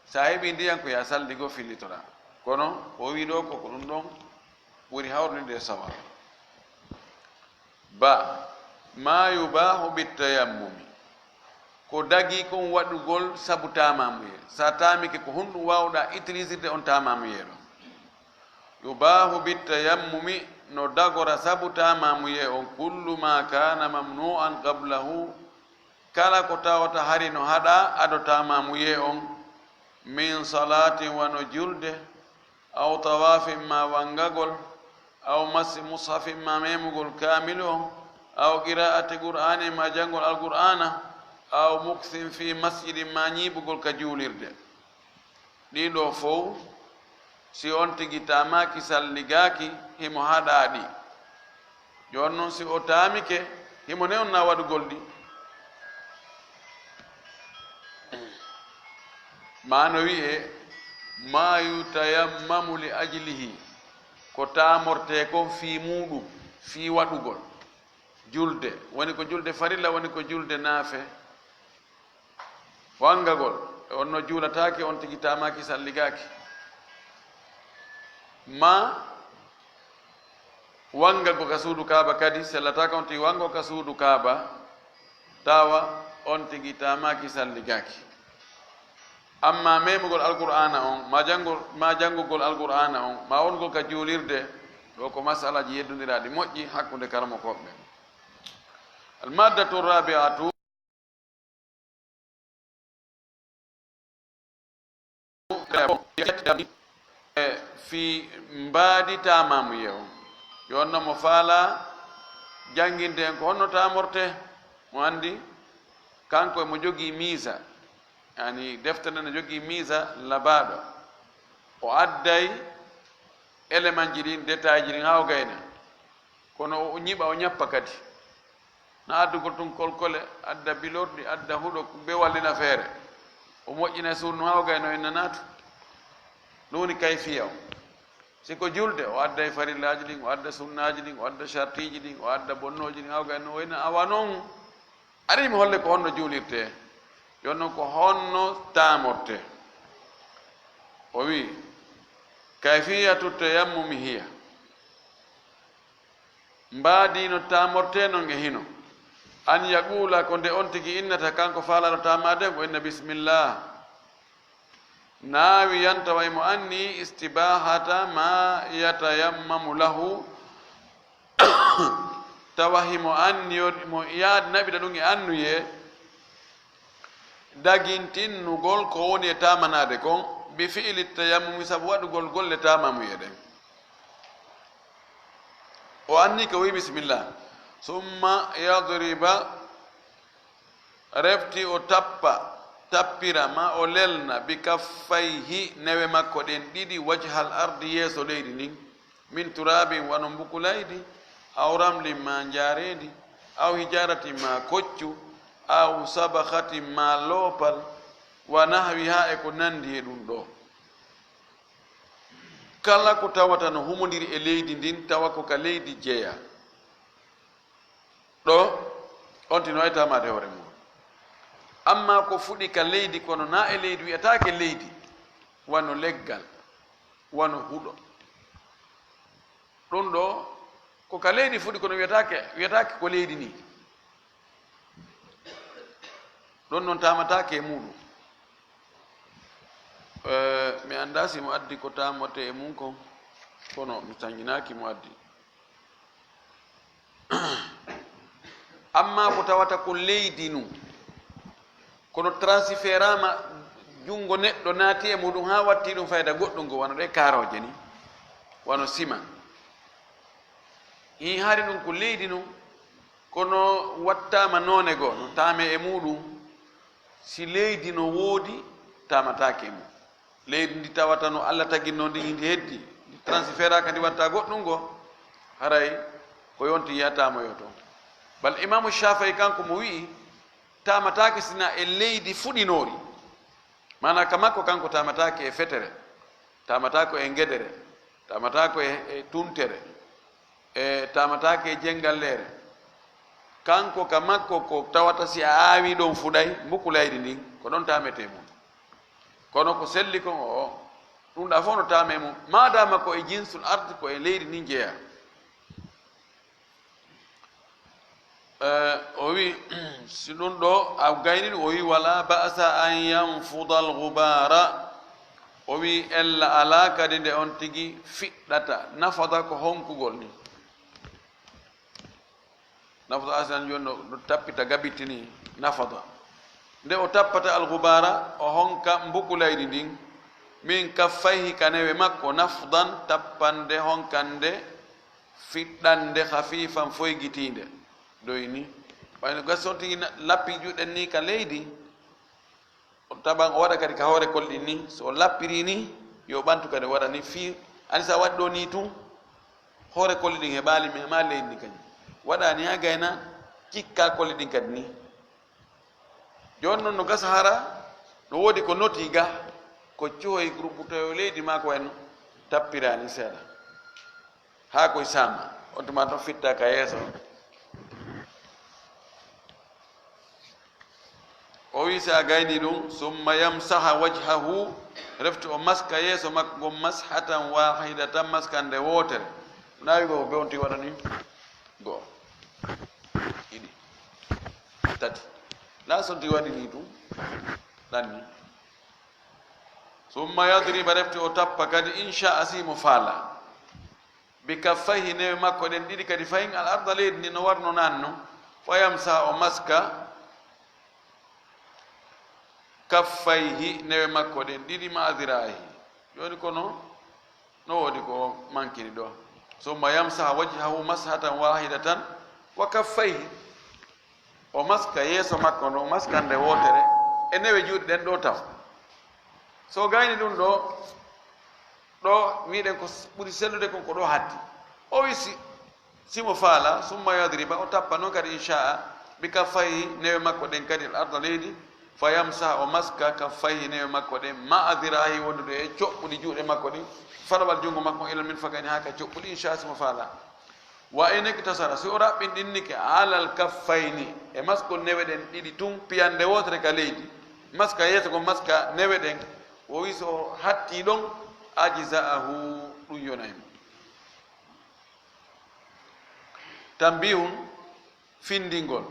Sa heɓi ndiyan ko ya salli go fillitoɗaa. Kono o wi ɗo ko, ko ɗum ɗon ɓuri hawrude e sawab. Ba, ma yubahu bittayammumi. Ko dagi kon waɗugol sabu taamamuye. Sa taamike ko honɗum waawɗaa utilisirde on taamamuye ɗon. Yubahu bittayammumi no dagora sabu taamamuye on kullu ma kana mamnu'an qablahu. Kala ko tawata hari no haɗaa ado taamamuye on min salatin wano julde, aw tawaafin ma wangagol, aw massi mushafin ma memugol kaamilu on, aw qiraa'ati qur'aanin ma janngol alqur'aana, aw muksin fi masjidin ma ñiiɓugol ka juulirde. Ɗii ɗoo fow, si on tigi taamaaki salligaaki, himo haɗaa ɗi. Jooni non, si o taamike, himo newna waɗugol ɗi. Maa no wi'ee, ma yutayammamu li ajlihi, ko taamortee kon fii muuɗum, fii waɗugol. Julde, woni ko julde farilla, woni ko julde naafe. Wangagol, e on no juulataake, on tigi taamaaki salligaaki. Ma wangago ka suudu Kaaba kadi, sellataake on tigi wango ka suudu Kaaba, tawa on tigi taamaaki salligaaki. Amma memugol Alqur'aana on, ma jango-, ma jangugol Alqur'aana on, ma wongol ka juulirde, ɗo ko masalaaji yeddondiraaɗi moƴƴi hakkunde karamokooɓe. Al-maddatu rabi'atu. E fii mbaadi taamaamuye on. Yo on no mo faalaa jannginde en ko honno taamortee, mo anndi kanko e mo jogii miisa, yani defte nden no jogii miisa labaaɗo. O adday elemanji ɗin, détailji ɗin haa o gayna. Kono o ñiɓa, o ñappa kadi. Na addugol tun kolkole, adda bilorɗi, adda huɗo, ɓe wallina feere. O moƴƴina suudu haa o gayno en nanaatu. Ɗum woni kayfiya o. Si ko julde, o adday farillaaji ɗin, o adda sunnaaji ɗin, o adda shartiiji ɗin, o adda bonnooji ɗin, haa o gayno o ina awa non. Ari mi holle ko honno juulirtee, jooni non ko honno taamortee. O wi'i, Kayfiyatu tayammumi hiya, mbaadi no taamortee non e hino, an yaquula, ko nde on tigi innata, kanko faalaaɗo taamaade, ko inna bismillah. Naawiyan, tawa imo anni istibaahata ma yatayammamu lahu, tawa himo anni, mo yaad naɓida ɗum e annuyee, dagintinnugol ko woni e taamanaade kon, bi fi'li tayammumi, sabu waɗugol golle taamamuyee ɗen. O anni ko wi'i bismillah, summa yadriba, refti o tappa, tappira, ma o lelna, bi kaffayhi, newe makko ɗen ɗiɗi, wajhal ardi, yeeso leydi ndin, min turabin, wano mbukulaydi, aw ramlin, ma njaareendi, aw hijaratin, ma koccu, aw sabakhatin, ma loopal, wa nahwiha, e ko nandi e ɗum ɗoo. Kala ko tawata no humondiri e leydi ndin, tawa ko ka leydi jeyaa. Ɗoo, on tigi no waawi taamaade hoore mum. Amma ko fuɗi ka leydi, kono naa e leydi, wi'ataake leydi, wano leggal, wano huɗo. Ɗum ɗoo, ko ka leydi fuɗi, kono wi'ataake, wi'ataake ko leydi nii. Ɗum non taamataake e muuɗum. Eh, mi anndaa si mo addi ko taamotee e mum kon, kono mi tanƴinaaki mo addi. Amma ko tawata ko leydi nun, kono transferaama junngo neɗɗo naati e muuɗum haa watti ɗum fayda goɗɗum, ko wano ɗee kaarooje ni, wano sima. Hii hari ɗum ko leydi nun, kono wattaama noone goo, no taamee e muuɗum. Si leydi no woodi, taamataake e mum. Leydi ndi tawata no Alla taginno ndi, ndi heddi, ndi transferaaka, ndi watta goɗɗum goo, haray ko yonti yi'ataa mo yo toon. Bal Imaamu Shaafi'i kanko mo wi'i, taamataake sina e leydi fuɗinoori. Maanaa ka makko kanko taamataake e fetere, taamataake e ngedere, taamataake e, e tuntere, e taamataake e jenngalleere. Kanko ka makko ko tawata si a aawii ɗon fuɗay, mbukulaydi ndin, ko ɗon taametee mum. Kono ko selli kon o, ɗum ɗaa fof no taamee mum, maadaama ko e jinsul ardi, ko e leydi ndin jeyaa. Eh, o wi, si ɗum ɗoo a gayni ɗum, o wi, wala ba'sa an yanfuda al-ghubara. O wi, ella alaa kadi nde on tigi fiɗɗata. Nafada ko honkugol ni. Nafada, asan jooni no, no tappita gabiti ni, nafada. Nde o tappata al-ghubara, o honka mbukulaydi ndin, min kaffayhi, ka newe makko, nafdan, tappande, honkande, fiɗɗande, khafifan, foygitiinde, ɗoy ni. Ɓay no gasi on tigi na-, lappi juuɗe ni ka leydi, o taban o waɗa kadi ka hoore kolli ɗin ni, so o lappirii ni, yo ɓantu kadi o waɗa ni fii, ani si a waɗi ɗoo nii tun, hoore kolli ɗin heɓaali, mi heɓaali leydi ndin kadi. Waɗa ni haa gayna cikkaa kolli ɗin kadi ni. Jooni non no gasa hara, no woodi ko notii ga, ko cuhoy groupe tawi leydi maa ko wayno tappiraani seeɗa. Haa koy saama, on tuma ɗon fitta ka yeeso. O wi, si a gayni ɗum, summa yamsaha wajhahu, refti o maska yeeso makko ngon, mashatan wahidatan, maskande wootere. Naawi go be on ti waɗani? Go. Ɗiɗi. Tati. Na son ti waɗi ni ɗum. Ɗanni. Summa yadriba, refti o tappa kadi, in sha'a, si mo faala. Bi kaffayhi, newe makko ɗen ɗiɗi kadi fahin, al arda, leydi ndi no warno nan no. Fa yamsaha, o maska kaffayhi, newe makko ɗen ɗiɗi, ma zira'ihi. Jooni kono no woodi ko mankini ɗo. Summa yamsaha wajhahu mashatan wahidatan wa kaffayhi. O maska yeeso makko ndo, maskande wootere, e newe juuɗe ɗen ɗo taw. So gayni ɗum ɗo, ɗo miɗen ko s-, ɓuri sellude kon ko ɗo hatti. O wi si, si mo faala, summa yadriba, o tappa noon kadi, in sha'a, bi kaffayhi, newe makko ɗen kadi, al arda, leydi, fa yamsaha, o maska, kaffayhi, newe makko ɗen, ma'a zira'ihi, wondude e coɓɓuli juuɗe makko ɗin, faɗawal junngo makko, ilal mirfaqayni, haa ka coɓɓuli, in sha'a, si mo faala. Wa in iktasara, si o raɓɓinɗinnike, alal kaffayni, e maskol newe ɗen ɗiɗi tun, piyannde wootere ka leydi, maska yeeso kon, maska newe ɗen, o wi so o hattii ɗon, ajza'ahu, ɗum yonay mo. Tanbihun, findingol,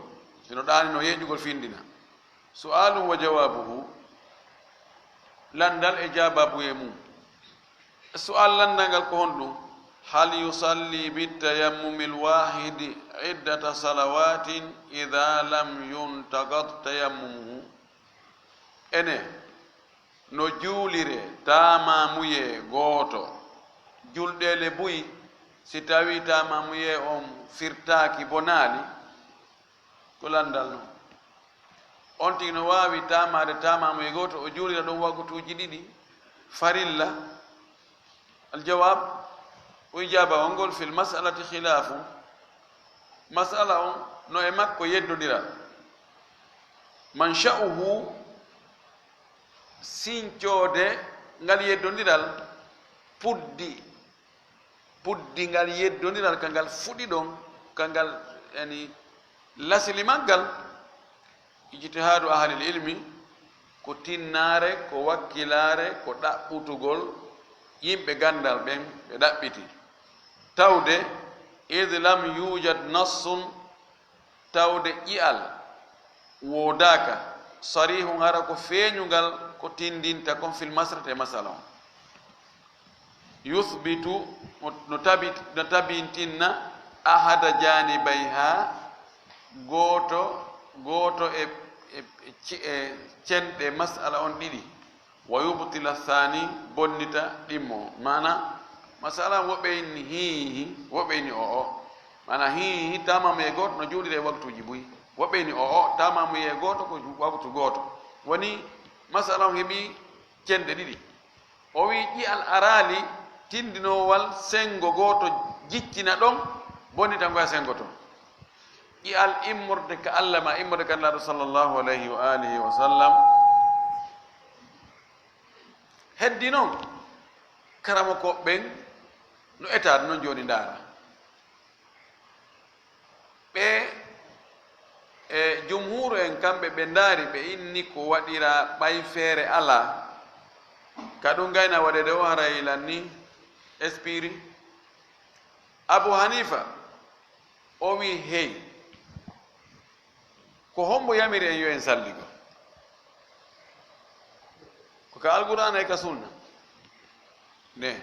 hino ɗaani no yeeƴugol findina. Su'alun wa jawaabuhu, lanndal e jaabaabuye mum. Su'al lanndal ngal ko honɗum? Hal yusalli bittayammumil waahidi iddata salawaatin idha lam yuntaqad tayammumuhu? Ene, no juulire taamamuyee gooto, julɗeele buy, si tawii taamamuyee on firtaaki, bonaali? Ko lanndal non. On tigi no waawi taamaade taamamuyee gooto, o juulira ɗon wakutuuji ɗiɗi, farilla. Aljawaab, o ijaabawol ngol, fil mas'alati khilaafu. Mas'ala on no e makko yeddondiral. Mansha'uhu, sincoode ngal yeddondiral, puddi, puddi ngal yeddondiral, ka ngal fuɗi ɗon, ka ngal, yani, lasili maggal, ijtihaadu ahlil ilmi, ko tinnaare, ko wakkilaare, ko ɗaɓɓutugol yimɓe ganndal ɓen, ɓe ɗaɓɓiti. Tawde, id lam yujad nassun, tawde ƴi'al woodaaka, sarihun, hara ko feeñungal, ko tindinta kon, fil mas'alati, e masala on. Yuthbitu, no, no tabi-, no tabintinna, ahada janibayha, gooto, gooto e, e, e ci-, e cenɗe mas'ala on ɗiɗi. Wa yubtila thani, bonnita ɗimmo. Maana, masala, woɓɓe inni hii, woɓɓe inni o o. Maana, hii, taamamuyee gooto no juulire e waktuuji buy. Woɓɓe inni o o, taamamuyee gooto ko ju-, waktu gooto. Woni, masala on heɓi cenɗe ɗiɗi. O wi'i, ƴi'al araali tindinoowal senngo gooto jiccina ɗon, bonnita ngoya senngo ton. Ƴi'al immorde ka Alla maa immorde ka Nelaaɗo sallallahu alayhi wa alihi wa sallam. Heddi non, karamokooɓe ɓen no etaade non jooni, ndaara. Ɓe, e jumhuuru en, kamɓe ɓe ndaari, ɓe inni ko waɗiraa ɓay feere alaa. Ka ɗum gayna waɗeede o haray lan ni espiri. Abu Hanifa, o wi'i, hey, ko hombo yamiri en yo en salligo? Ko ka Alqur'aana e ka Sunna? Ne.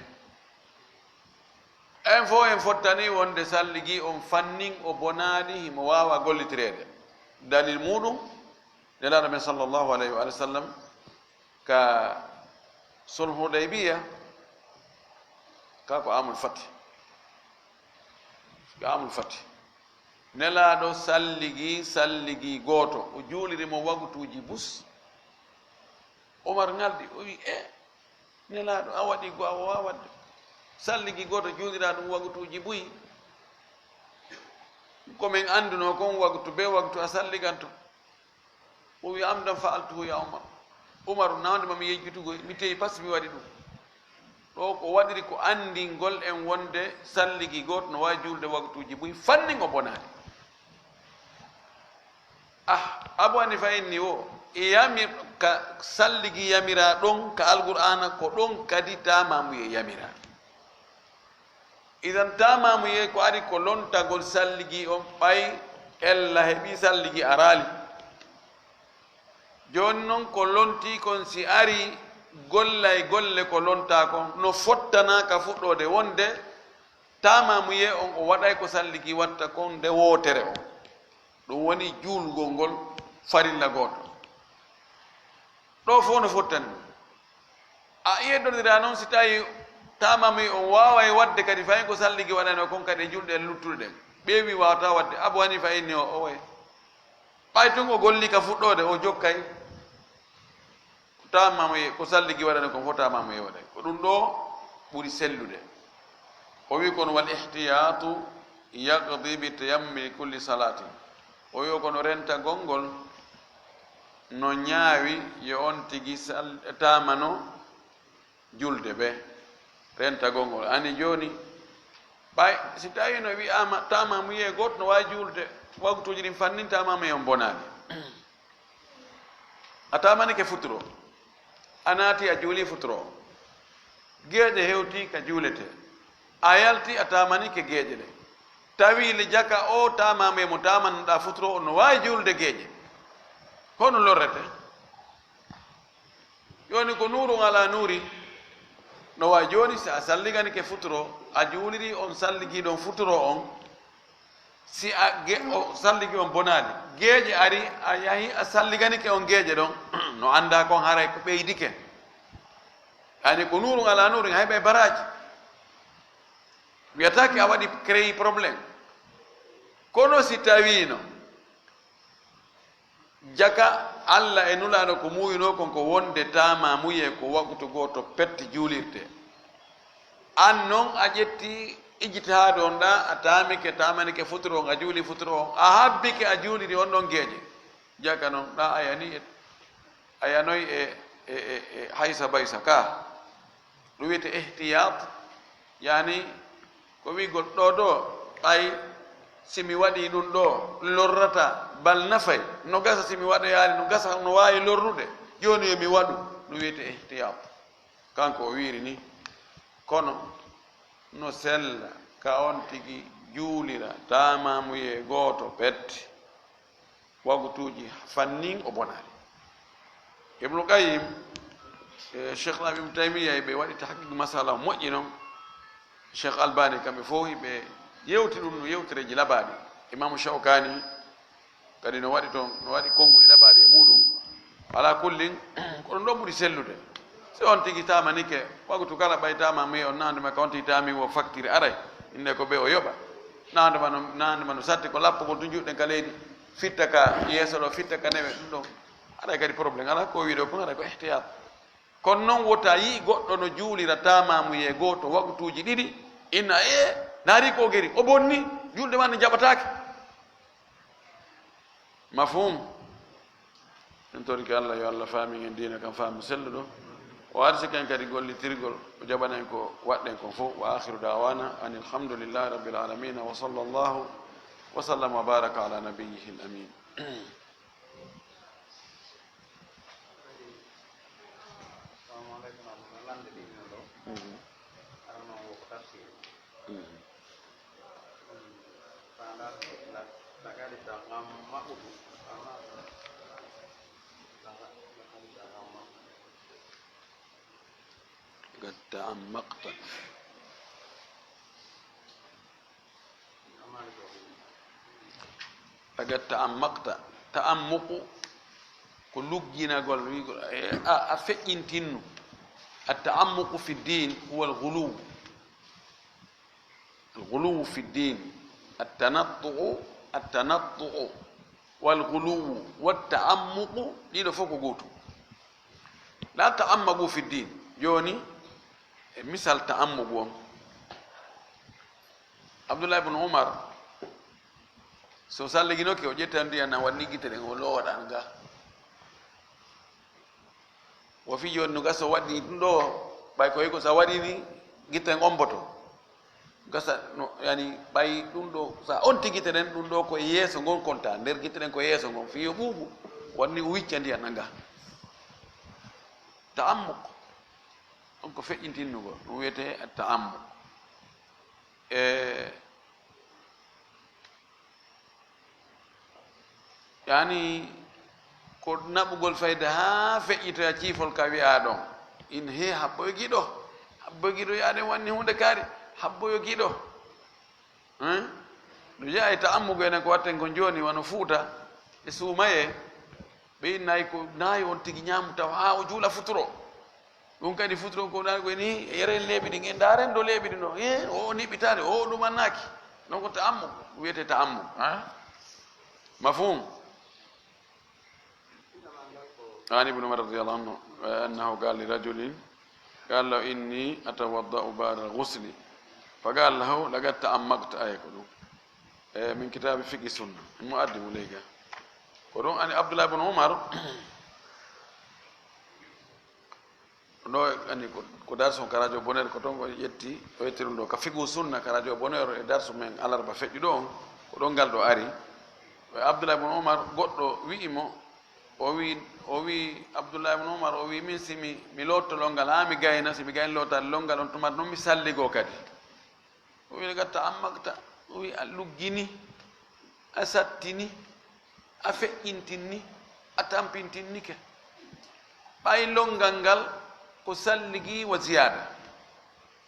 En fof en fottani wonde salligi on fannin, o bonaali, himo waawa gollitireede. Dalil muuɗum, Nelaaɗo men sallallahu alayhi wa sallam, ka sulhu Hudaybiya, ka ko amul fati. Ka amul fati. Nelaaɗo salligi, salligi gooto, o juuliri mo wagutuuji bus. Umar ŋalɗi, o wi, e, Nelaaɗo, a waɗi go a waawaa waɗde. Salligi gooto juuliraa ɗum wagutuuji buy. Ko men anndunoo kon, wagtu be wagtu a salliganto. O wi, amdan fa'altuhu ya Umar. Umaru, nawande ma mi yejjitugol, mi te'i pas mi waɗi ɗum. Ɗo ko waɗiri ko anndingol en wonde salligi gooto no waawi juulde wagtuuji buy, fannin o bonaali. Ah, Abu Hanifa inni o, e yami-, ka salligi yamiraa ɗon, ka Alqur'aana ko ɗon kadi taamamuyee yamiraa. Idan taamamuyee ko ari ko lontagol salligi on, ɓay ella heɓi salligi araali. Jooni non ko lontii kon si ari gollay golle ko lontaa kon, no fottanaa ka fuɗɗoode wonde taamamuyee on o waɗay ko salligi watta kon nde wootere on. Ɗum woni juulgol ngol farilla gooto. Ɗo fof no fottani ɗum. A yeddondiraa noon si tawii taamamuyee on waaway waɗde kadi fay ko salligi waɗanoo kon kadi e julɗe luttuɗe ɗen. Ɓe wi waawataa waɗde. Abu Hanifa inni o, o way. Ɓay tun o golli ka fuɗɗoode, o jokkay. Ko taamamuyee, ko salligi waɗanoo kon fof taamamuyee waɗay. Ko ɗum ɗo ɓuri sellude. O wi kono wal ihtiyaatu yaqdi bi tayammumi kulli salaatin. O wi o kono rentagol ngol no ñaawi yo on tigi sal-, taamano julde ɓe. Rentagol ngol. Ani jooni, ɓay si tawii no wi'aama taamamuyee gooto no waawi juulde, waktuuji ɗin fannin taamamuyee on bonaali. A taamanike futuro. A naati a juulii futuro. Geeƴe hewtii ka juuletee. A yaltii a taamanike geeƴe ɗe. Tawi le jaka oo taamaamuye mo taamannoɗaa futuro on no waawi juulde geeƴe. Ko honno lorretee? Jooni ko nuurun alaa nuuri. No waawi jooni si a salliganike futuro, a juulirii on salligii ɗon futuro on, si a ge-, o salligi on bonaali, geeƴe ari, a yahi a salliganike on geeƴe ɗon, no anndaa kon haray ko ɓeydike. Yani ko nuurun alaa nuurin, hay ɓe baraaji. Wiyataake a waɗi créé problème. Kono si tawiino, jaka Alla e Nulaaɗo ko muuyunoo kon ko wonde taamaamuyee ko wakutu gooto pet juulirtee. An non a ƴetti ijtihaadu on ɗaa, a taamike, taamanike futuro on, a juuli futuro on, a habbike, a juuliri on ɗon geeƴe. Jaka non ɗaa a yanii e, a yanoyi e, e, e, e haysa baysa ka. Ɗum wiyetee ihtiyat, yani ko wi'gol ɗoo ɗoo, ɓay si mi waɗii ɗum ɗoo, lorrataa, bal nafay, no gasa si mi waɗoyaali, no gasa no waawi lorrude, jooni yo mi waɗu, ɗum wiyetee ihtiyat. Kanko o wiiri nii, kono no sella ka on tigi juulira taamaamuyee gooto pet. Wagutuuji fannin o bonaali. Ibnu Qayyim, e Cheikh Islam Ibnu Taymiyya, ɓe waɗi tahqiq masala moƴƴi non. Cheikh Albani, kamɓe fof ɓe yewti ɗum no yewtereeji labaaɗi. Imamu Shawkani kadi no waɗi toon, no waɗi konguɗi labaaɗi e muuɗum. Alaa kullin, ko ɗum ɗoo ɓuri sellude. Si on tigi taamanike, wagutu kala ɓay taamaamuye on, naande ma ka on tigi taami wo facture aray, innde ko ɓe o yoɓa. Naande ma no, naande ma no satti ko lappugol tun juuɗe ɗen ka leydi, fitta ka yeeso ɗoo, fitta ka newe, ɗum ɗon. Haɗay kadi problème alaa, ko o wi'i ɗoo kon haɗay ko ihtiyat. Kono non wota yi'i goɗɗo no juulira taamaamuyee gooto wagutuuji ɗiɗi, inna, "Ee, naari ko geri, o bonni, juulde maa nde jaɓataake." Mafhum? En torike Allah, yo Allah faamin en diina kan faamu selluɗo. O arsike en kadi gollitirgol, o jaɓana en ko waɗɗen kon fof. Wa akhiru da'wana anil hamdulillahi rabbil alamina, wa sallallahu wa sallama wa baraka ala nabiyyihil amin. Mhm. Mhm. Qad ta'ammaqta. Qad ta'ammaqta. Ta'ammuqu ko lugginagol, wi'gol, e, a, a feƴƴintinnu. At-ta'ammuqu fi ddin huwa al-ghuluw. Al-ghuluwu fi ddin, at-tanattu'u, at-tanattu'u, wal-ghuluwu, wat-ta'ammuqu, ɗiɗo fof ko gootum. La ta'ammaqu fi ddin. Jooni, e misal ta'ammuqu on. Abdullah ibn Umar, so salliginoke, o ƴettan ndiyam nan waɗi gite ɗen, o loowa ɗan ga. Wo fii jooni no gasa o waɗi ɗum ɗo, ɓay ko hiko so a waɗi ni, gite ɗen omboto. Gasa no, yani, ɓay ɗum ɗo, so a onti gite ɗen, ɗum ɗo ko e yeeso ngon konta, nder gite ɗen ko e yeeso ngon, fii yo ɓuuɓu, wonni o wicca ndiyan ɗan ga. Ta'ammuk, on ko feƴƴintinnugol, ɗum wiyetee ta'ammuk. E, yani, ko naɓugol fayda haa feƴƴitoya ciifol ka wi'aa ɗon. In he habboyo giɗo, habboyo giɗo, yaa ɗen wanni huunde kaari, habboyo giɗo. Hein? No jeyaa e ta'ammugo enen ko watten kon jooni, wano Fuuta e suumayee, ɓe innayi ko naayo on tigi ñaamu taw haa o juula futuro. Ɗum kadi futuro ko ɗan ko ni, yeren leeɓi ɗin, en ndaaren ɗo leeɓi ɗin ɗo. He, o niɓɓitaade, o ɗumannaaki. Non ko ta'ammuk, wiyetee ta'ammuk, ha? Mafhum? An Ibn Umar radiyallahu anhu, annahu qala li rajulin, qala lahu, "Inni atawadda'u ba'da al-ghusli." Fa qala lahu, "Laqad ta'ammaqta." Ay ko ɗum. E, min kitaabi fiqhi sunna. Mo addi mo ley ga. Ko ɗum ani Abdullah ibn Umar, ɗo ani ko, ko darsu on ka radio Bonheur, ko ton o ƴetti, o ƴetti ɗum ɗo ka fiqhu sunna ka radio Bonheur e darsu men alarba feƴƴuɗo on, ko ɗon ngal ɗo ari. E Abdullah ibn Umar, goɗɗo wi'i mo, o wi'i, O wi, Abdullah ibn Umar, o wi, min si mi, mi lootto lonngal, haa mi gayna, si mi gayni lootaade lonngal on, tuma noon mi salligoo kadi. O wi, gatta ammakta, o wi, a luggini, a sattini, a feƴƴintinni, a tampintinnike. Ɓay lonngal ngal ko salligi wa ziyaada.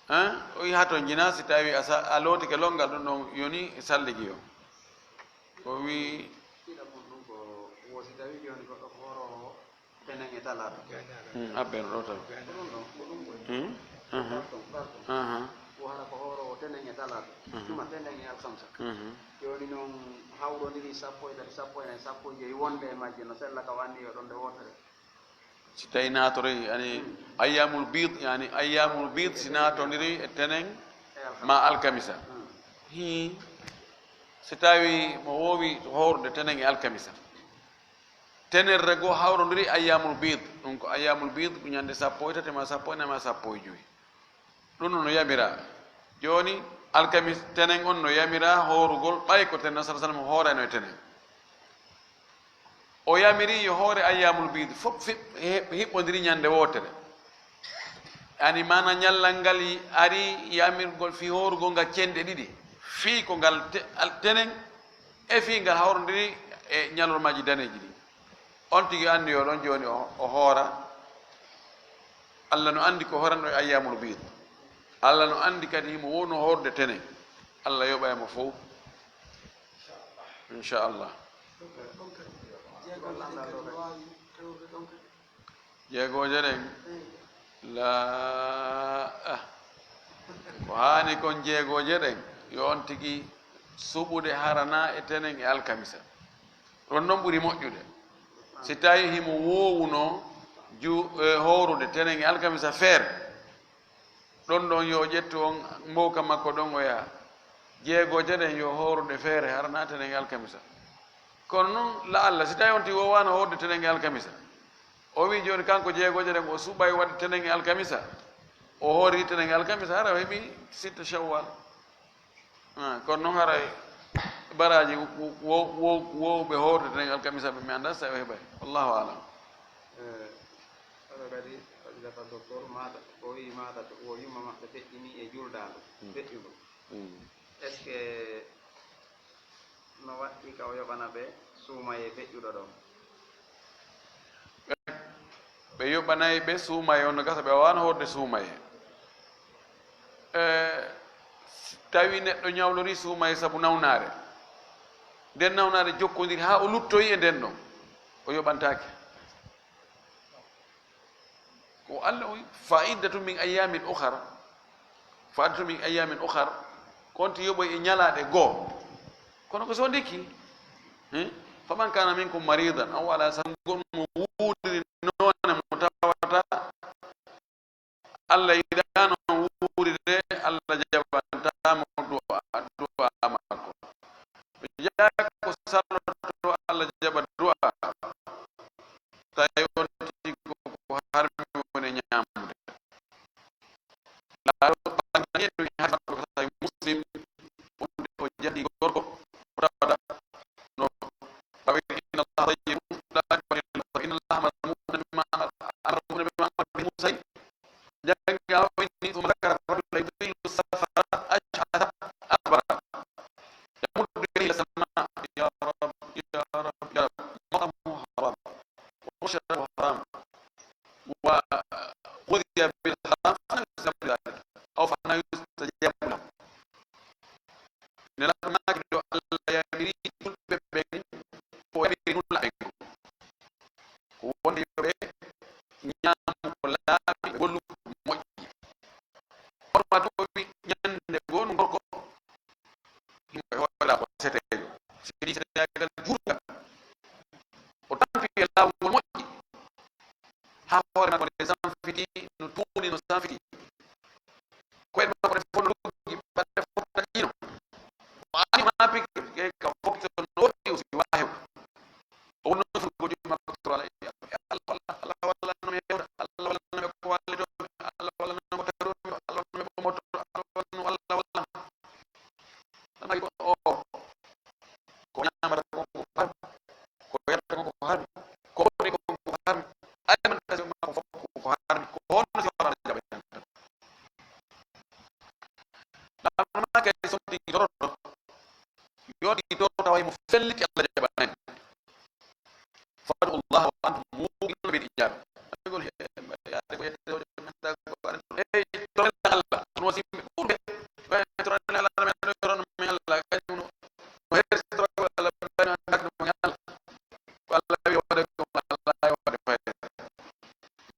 Hein? O wi, haa to njina, si tawi a sa-, a lootike lonngal, ɗum ɗon yoni salligi o. O wi, ɗiɗa mum ɗum ko wo si tawi jooni goɗɗo ko hooroowo tenen e talaata. Hmm, abben ɗo taw. Ko ɗum ɗon, ko ɗum woni. Hmm? Aha. Pardon, pardon. Aha. Wo hara ko hooroowo tenen e talaata. Mhm. Tuma tenen e alkamsa. Mhm. Jooni noon hawrondiri sappo e tati, sappo e nayi, sappo e joyi wonde e majje no sella ka wanni yo ɗon nde wootere. Si tawi naatoroy, yani, hmm, ayyamul biid, yani, ayyamul biid si naatondiri e tenen e alkamsa. Ma alkamisa. Hmm. Hii. Si tawi mo woowi hoorde tenen e alkamisa. Tenere goo hawrondiri ayyamul biid. Ɗum ko ayyamul biid ko ñande sappo e tati ma sappo e nayi ma sappo e joyi. Ɗum no yamira. Jooni, alkamis tenen on no yamira hoorugol, ɓay ko tenen sallallahu alaihi wasallam hoorayno e tenen. O yamiri yo hoore ayyamul biid fof fi-, he-, hiɓɓondiri ñande wootere. Yani maana ñallal ngal ari yamirgol fii hoorugol ngal cenɗe ɗiɗi. Fii ko ngal te-, al-, tenen e fii ngal hawrondiri e ñalormaaji daneeji ɗi. On tigi anndi yo ɗon jooni o, o hoora. Allah no anndi ko hooranɗo e ayyamul biid. Allah no anndi kadi himo wowno hoorde tenen. Allah yoɓa e mo fow. Inchallah. Jeegooje ɗen. La, ah. Ko haani kon jeegooje ɗen, yo on tigi suɓude harana e tenen e alkamisa. Ɗon non ɓuri moƴƴude. Si tawi himo woowuno ju-, e, hoorude tenen e alkamisa feere, ɗon ɗon yo ƴettu on mbowka makko ɗon o yaha. Jeegooje ɗen yo hoorude feere harana tenen e alkamisa. Kono non, la Allah, si tawi on tigi woowaano hoorde tenen e alkamisa, o wi jooni kanko jeegooje ɗen o suɓay waɗde tenen e alkamisa, o hoori tenen e alkamisa, hara o heɓi sitta Shawwal. Ah, kono non haray baraaji wo-, wo-, wo-, wowɓe hoorde tenen e alkamisa ɓe mi anndaa si tawi o heɓay. Wallahu a'lam. Eh, hara kadi, fadilata docteur, maata, o wi maata, o yumma maɓɓe feƴƴini e juldaandu, hmm, feƴƴundu. Hmm. Est-ce que no waɗɗii ka o yoɓana ɓe suumayee feƴƴuɗo ɗon? Ɓe yoɓanay ɓe suumayee on no gasa, ɓe waawaano hoorde suumayee. E, tawi neɗɗo ñawlorii suumayee sabu nawnaare. Nden nawnaare jokkondiri haa o luttoyi e nden ɗon. O yoɓantaake. Ko Allah o wi, "Fa'iddatu min ayyamin ukhar." "Fa'iddatu min ayyamin ukhar." Konti yoɓoy e ñalaaɗe goo. Kono ko so ndikki. Hmm? "Faman kana minkum maridan aw ala safarin." Mo wuuri noone mo tawata Allah yiɗaano wuuride, Allah jaɓantaa mo du'a, du'a makko. Ɓe jeyaa ko saloto Allah jaɓa du'a, tawi on tigi ko harmi woni ñaamude. Laaɗo ɓanngani en ɗum hadis makko Sahih Muslim, wonde o jahi gorko, o tawata no, tawi inna Allaha tayyibun la yaqbalu illa, inna Allaha amara al-mu'minina bima amara, amara al-mu'minina bima amara bihi al-mursalin. Jannga o inni, ثم ذكر الرجل يطيل السفر أشعث أغبر يمد يديه إلى السماء، يا رب، يا رب، يا رب، مطعمه حرام ومشربه حرام وغذي بالحرام فأنى يستجاب له، أو فأنى يستجاب له. Nelaaɗo maaki ɗo Allah yamiri julɓe ɓen, ko yamiri nulaaɓe ɓen ko wonde yo ɓe ñaamu ko laaɓi, ɓe gollu ko moƴƴi. Kono waɗi o wi ñande goo no gorko himo e hoore laawol seteejo. Sedi seteegal juutngal. O tampi e laawol ngol moƴƴi. Haa hoore makko nde sanfiti, no tuuni, no sanfiti. Koyɗe makko ɗe fof no luggi, balɗe fof taƴiino. O aani kadi something yoroɗo, yooɗi to tawa mo felliti, Allah jaɓanani. Fad'u Allah wa antum muqinuna bil ijaba. Aɗa gol he, yaade ko yette o jom nanta ko aɗa ɗum. Ey, to Allah, on wasi ɓurɓe. Ɓe to Allah, Allah, men ɗo yorono men Allah, kañum no. No hersi to Allah, Allah, men ɗo yorono men Allah. Ko Allah wi waɗa ko Allah wi waɗa fayda.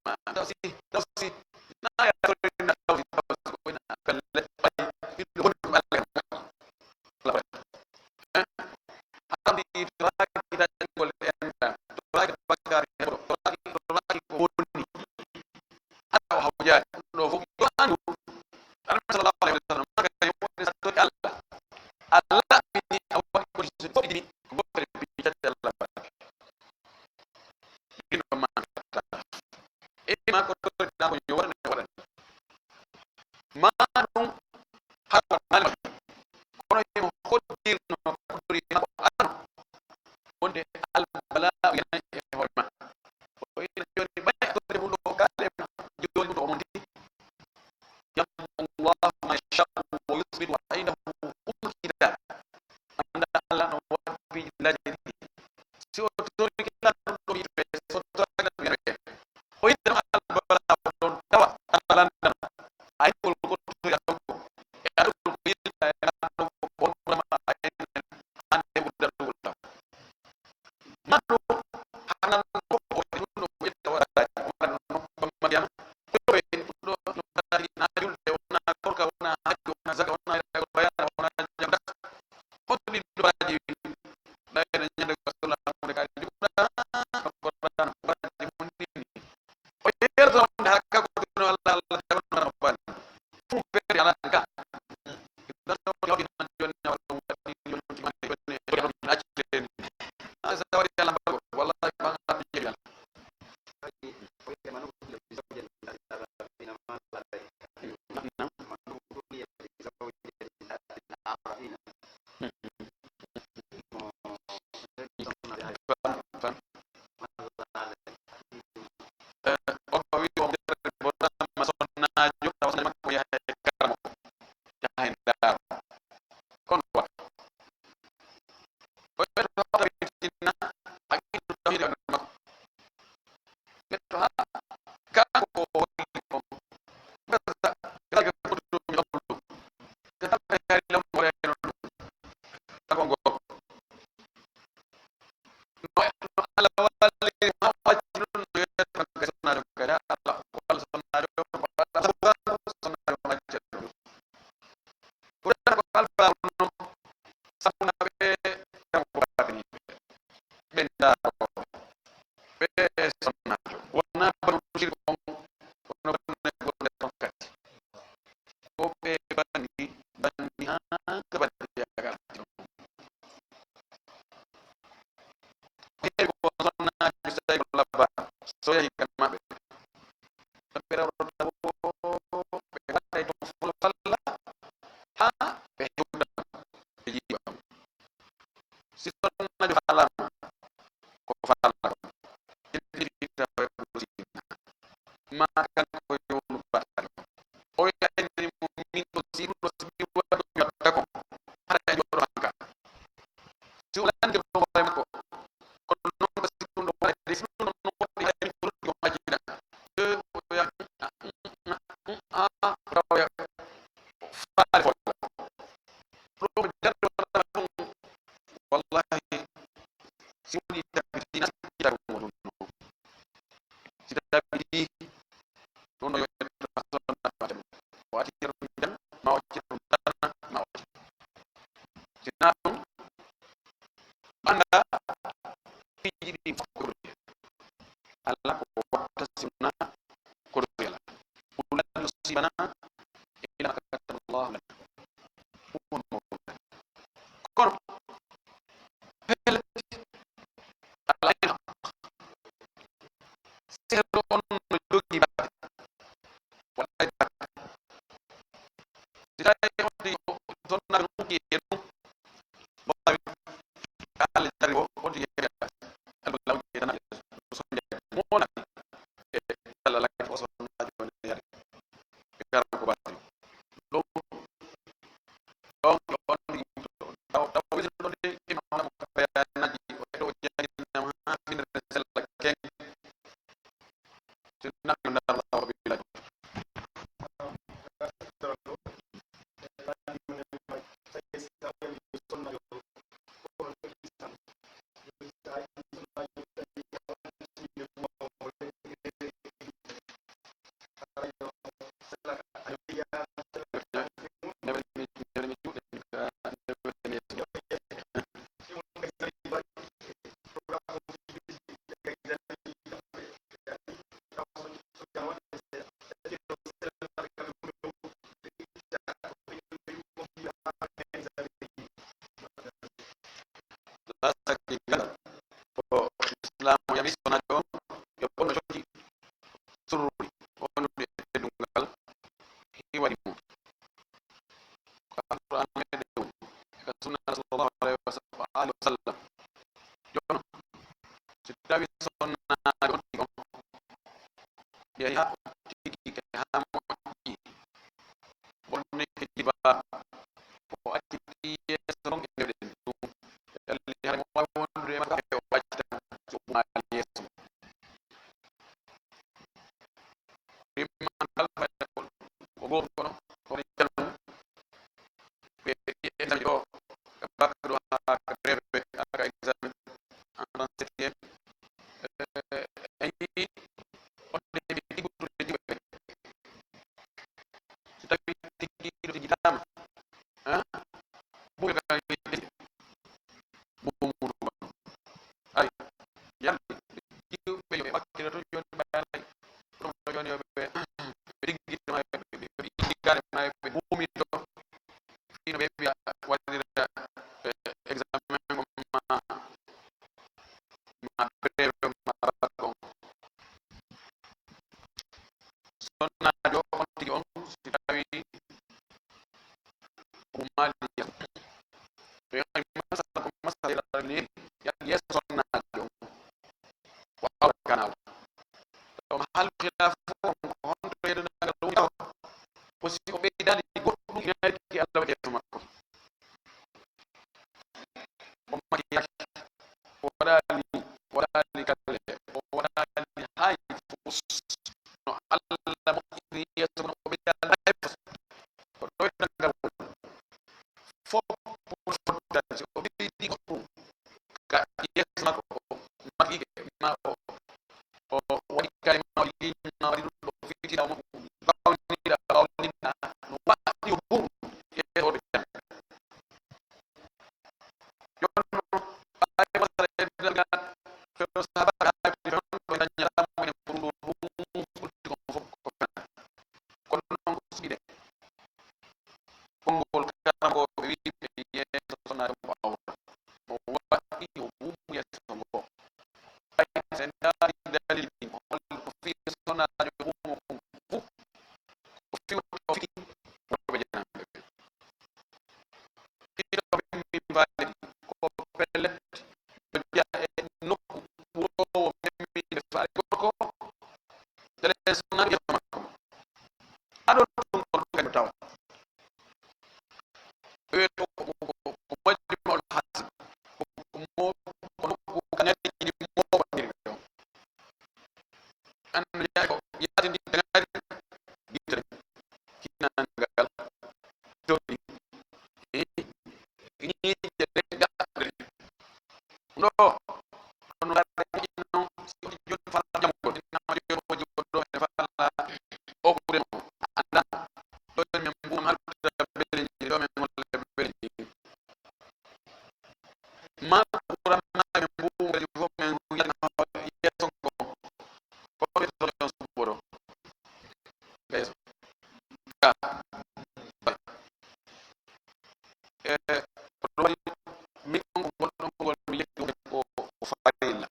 Ma tawsi, tawsi. Na ya to na tawsi, tawsi ko ina kalle ɓay. Ɓiɗɗo woni ɗum Allah. Allah waɗa. Eh? Haram ɗi to raaki tan jangol en ɗa. To raaki bakkaari heɓo. To raaki, to raaki ko woni. Hara o hawjaani. Ɗum ɗo fof yo anndu. Annabi sallallahu alayhi wa sallam, maa kadi wonde so tawii Allah, Allah laɓɓini, a waɗi condition fof ɗi ko goɗɗo e catti Allah mbaɗi. Ɗin ɗo maa kadi. E maa ko torɗa ko yo waɗane, waɗane. Maa ɗum hara waɗanaali ma. Kono himo hoddirno, ko hoddirno ko arano. Wonde albala'u yana e hoore ma. O ina jooni ɓay a torɗe ɗum ɗo kaale ma. Jooni ɗum ɗo o monti. Yamhu Allahu ma yasha'u wa yuthbit wa indahu ummul kitab. Annda Allah no waɗi piiji laaji ɗiɗi. Si o torike lan ɗum ɗo yiɗɓe, so torake lan wi'aɓe. O yiɗano Allah bala o ɗon tawa Allah lanndano. A yiɗgol ko to ya ɗum ko. E aɗugol ko yiɗa e aɗugol ko on wama a yiɗa an e ɓurda ɗugol taw. Maɗo hanan ko o ɗum ɗo ko ƴetta waɗaji waɗa no Bammadiyama. Ko e ɗum ɗo no kadi na julde, wona korka, wona hajji, wona zaka, wona bayana, wona jangata. Hoto ɗin ɗo baraji ɓayna ñande ko sala mo de kadi juɓɗa no ko ɗan baraji mun ni. O yerto on ha ka ko no Allah Allah jabano na bal. Fu pere ala ka. Dan no yo ina joni na wala wala ni joni ti man joni joni acci den. Asa wari Allah wallahi ba ngati jeli Allah. On o wi on ɓorama sonnaajo tawa sonnaajo makko yaha e karamo, yaha e ndaaro. Kono wata o yeto hota witinna haqiiqatu tawhiid e ɓernde makko. Neɗɗo haa kanko ko holli ko gasa gasa ko ɗum ɗum ɗum gasa ɓe yaari law mo reyno ɗum tako ngo no no Allah walliri ma wacci ɗum no yetta gasa na ɗum kadi Allah walla sonnaajo walla sonnaajo wacci ɗum ko ɗum ko alfa ɗum sabu na ɓe tan ko bataniɓe ɓe ndaaro ɓe sonnaajo wona batu sirk on kono batu ne gonde ton kadi ko ɓe banni banni ha ka banni yagal ɓe ko sonnaajo so tawi ko labba so yahi kan maɓɓe ɓe rawrata ɓe waɗay ton folo falla ha ɓe hewta ɓe jiiɓa si sonnaajo faalama ko faalama ko ɓe ɗiɗi tawa e ɗo sinna ma kan ko yownu batali o wiya enen mo min ɗo si ɗum ɗo si mi waɗi mi watta ko hara e joɗo hanka si o landi ɗo hoore makko kono noon ko si ɗum ɗo waɗi si ɗum ɗo waɗi hay mi ɗo ɗum majjina faale folla Haa saki ngal, ko Islaamu yami sonnaajo on, yo bonno cokki sururi, o wondude e teddungal, hiwari mum. Ko Alqur'aana meɗen ɗum, e ka sunna sallallahu alayhi wa sallam, alihi wa sallam. Jooni, si tawi sonnaajo on tigi on, yehi haa o tigi ke haa moƴƴi, bonnike jilbaabu, o acciti yeeso ngon e ndewɗen ɗum, yalli hara mo waawi wondude e makko, o accita, so ɓumaali yeeso mum. Rimma ngal fayda ko, ko gooto kono, ko janngu. Ɓe ƴetti examen o, e bac ɗo haa ka brevet, haa ka examen en trente-septième. Eh, en yii wonde ɓe tiggutude tigguɓe. So tawi tiggiiɗo tiggitaama, eh, buɓe ka ɓe ƴetti. Bubu muɗum on. Ari, yalti, ɓe ƴiwɓe yo ɓe ɓakkilo to jooni ɓe ɓaylay. Ɗum ɗo jooni yo ɓe, ɓe tiggitima, ɓe, ɓe, ɓe tiggigaade ma, ɓe buumi to. Fino ɓe mbiya waɗira, eh, examen ko ma, ma brevet ma bac on. Sonnaajo on tigi on, si tawi ko maali yeeso. Ɓe wi'ay masala ko masala yeeso ni, yalla yeeso sonnaajo on. Waaw, kana o. Ɗum hal khilaf on ko honto yeeso ngal woni taw. Ko si o ɓeydaani goɗɗum ina rikki Allah waɗi yeeso makko. O makiyaaki, o waɗaali, o waɗaali kalle, o waɗaali hay fus. No Allah moƴƴini yeeso mum, o ɓeydaali hay fus. Ko ɗoytal ngal woni. Fof pour fottani, si o ɓeydi goɗɗum ka yeeso makko, o makiike ma o, o waɗi kalima, o waɗi liiñ ma, o waɗi ɗum ɗo, o fiti ɗa, o bawnida, bawnida, no waɗi o burum e hoto jam. Jooni noon, ɓaawo masala e dal ngal, kono sahaabaaɓe haalde toon, ɓe dañataa mo enen ɓurɗo ɗum, ɓurti kon fof ko fenaande. Kono noon ko suɓiɗen. Konngol karamokooɓe wiyi ɓe yeeso sonnaajo ko awra. O waɗi o buubu yeeso ngoo. Hay so en ndaari dalil ɗin, ko holli ko fii sonnaajo buubu kon fof. Ko fii woni o fii worɓe jananɓe ɓe. Ɗiɗo memmi faale ɗi ko pellet, no jeyaa e nokku ɓuroowo memmiinde faale gorko, tele sonnaajo yeeso makko. Aɗo ɗum ɗon kadi tawa. Ɓe wiyata ko, ko, ko, ko majjuma'ul hasil. Ko, ko mo, ko nokku ka ñaɗi ɗi mooɓandiri ɗon. Annabi ko yaatindi dagari yitere kinangal jooɗi. Eh, ñiiƴe ɗe gaɗɗe. No, kono ngaɗa ɗe moƴƴi noon, si o joni fala janngo, tinama joni o jogoo ɗo, ene fala o ɓure mo, a anndaa. Ɗo men mbuum halda beleji, ɗo men holla beleji. Ma ɓuran ma men mbuum kadi fof men yiyata yeeso ngo. Ko yeeso ɗon suɓɓoto. Yeeso. Ga. E, ko ɗum waɗi min on ko goɗɗo ngol mi yetti ko, ko farilla.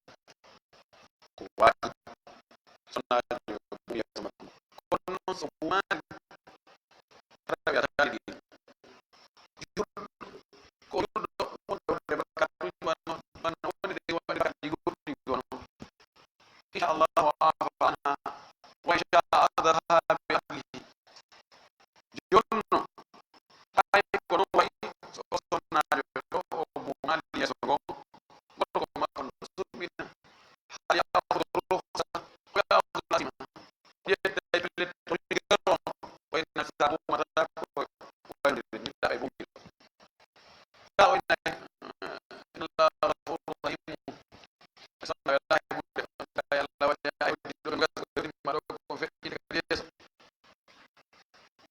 Ko waajib. Sonnaajo buumi yeeso makko. Kono noon so buumaani, tawi a taali ɗin. Julɗo, ko julɗo wonde wonde bakkat ɗum wano, wano wonde ɗi waɗi bakkat ɗi goɗɗi gono. Insha Allahu afa anha, wa insha adhaha bi ahlihi. Jonno, hay ko ɗum wayi, so o sonnaajo ɗo, o buumaali yeeso ngo, woto ko makko no suɓɓina, hal ya'khudhu rukhsa, o ya'khudhu lazima. O ƴetta e pellet, o liggoto on, o inna sa buumata ko waylude, jiɗɗa e buumira. Ka o inna, eh, inna Allaha ghafurur rahim. Sonna wallahi ɓurde, ka Yalla waɗi ay ɓe ɗo ɓe gasa ko dimma ɗo ko feƴƴi ka yeeso.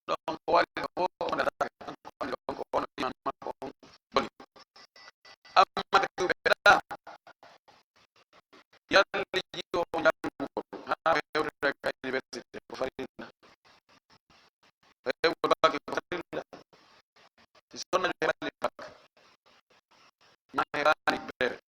Ɗon ko waɗi ɗo fof o ndatake, kanko woni ɗon ko ono iman makko on boni. Amma kadi ɓe ɗa yalli jiɗo o janngugol, haa ɓe hewtata ka université, ko farilla. Hewgol bac ko farilla. Si sonna ɓe waɗi bac, ma heɓaani brevet,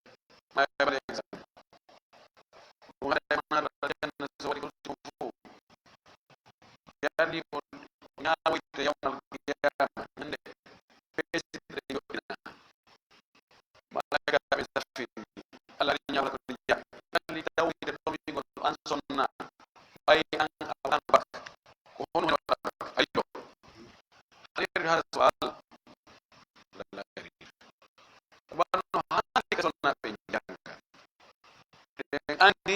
nani,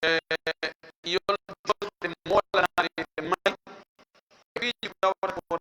e yolde moolanaade e may, piiji ko tawata ko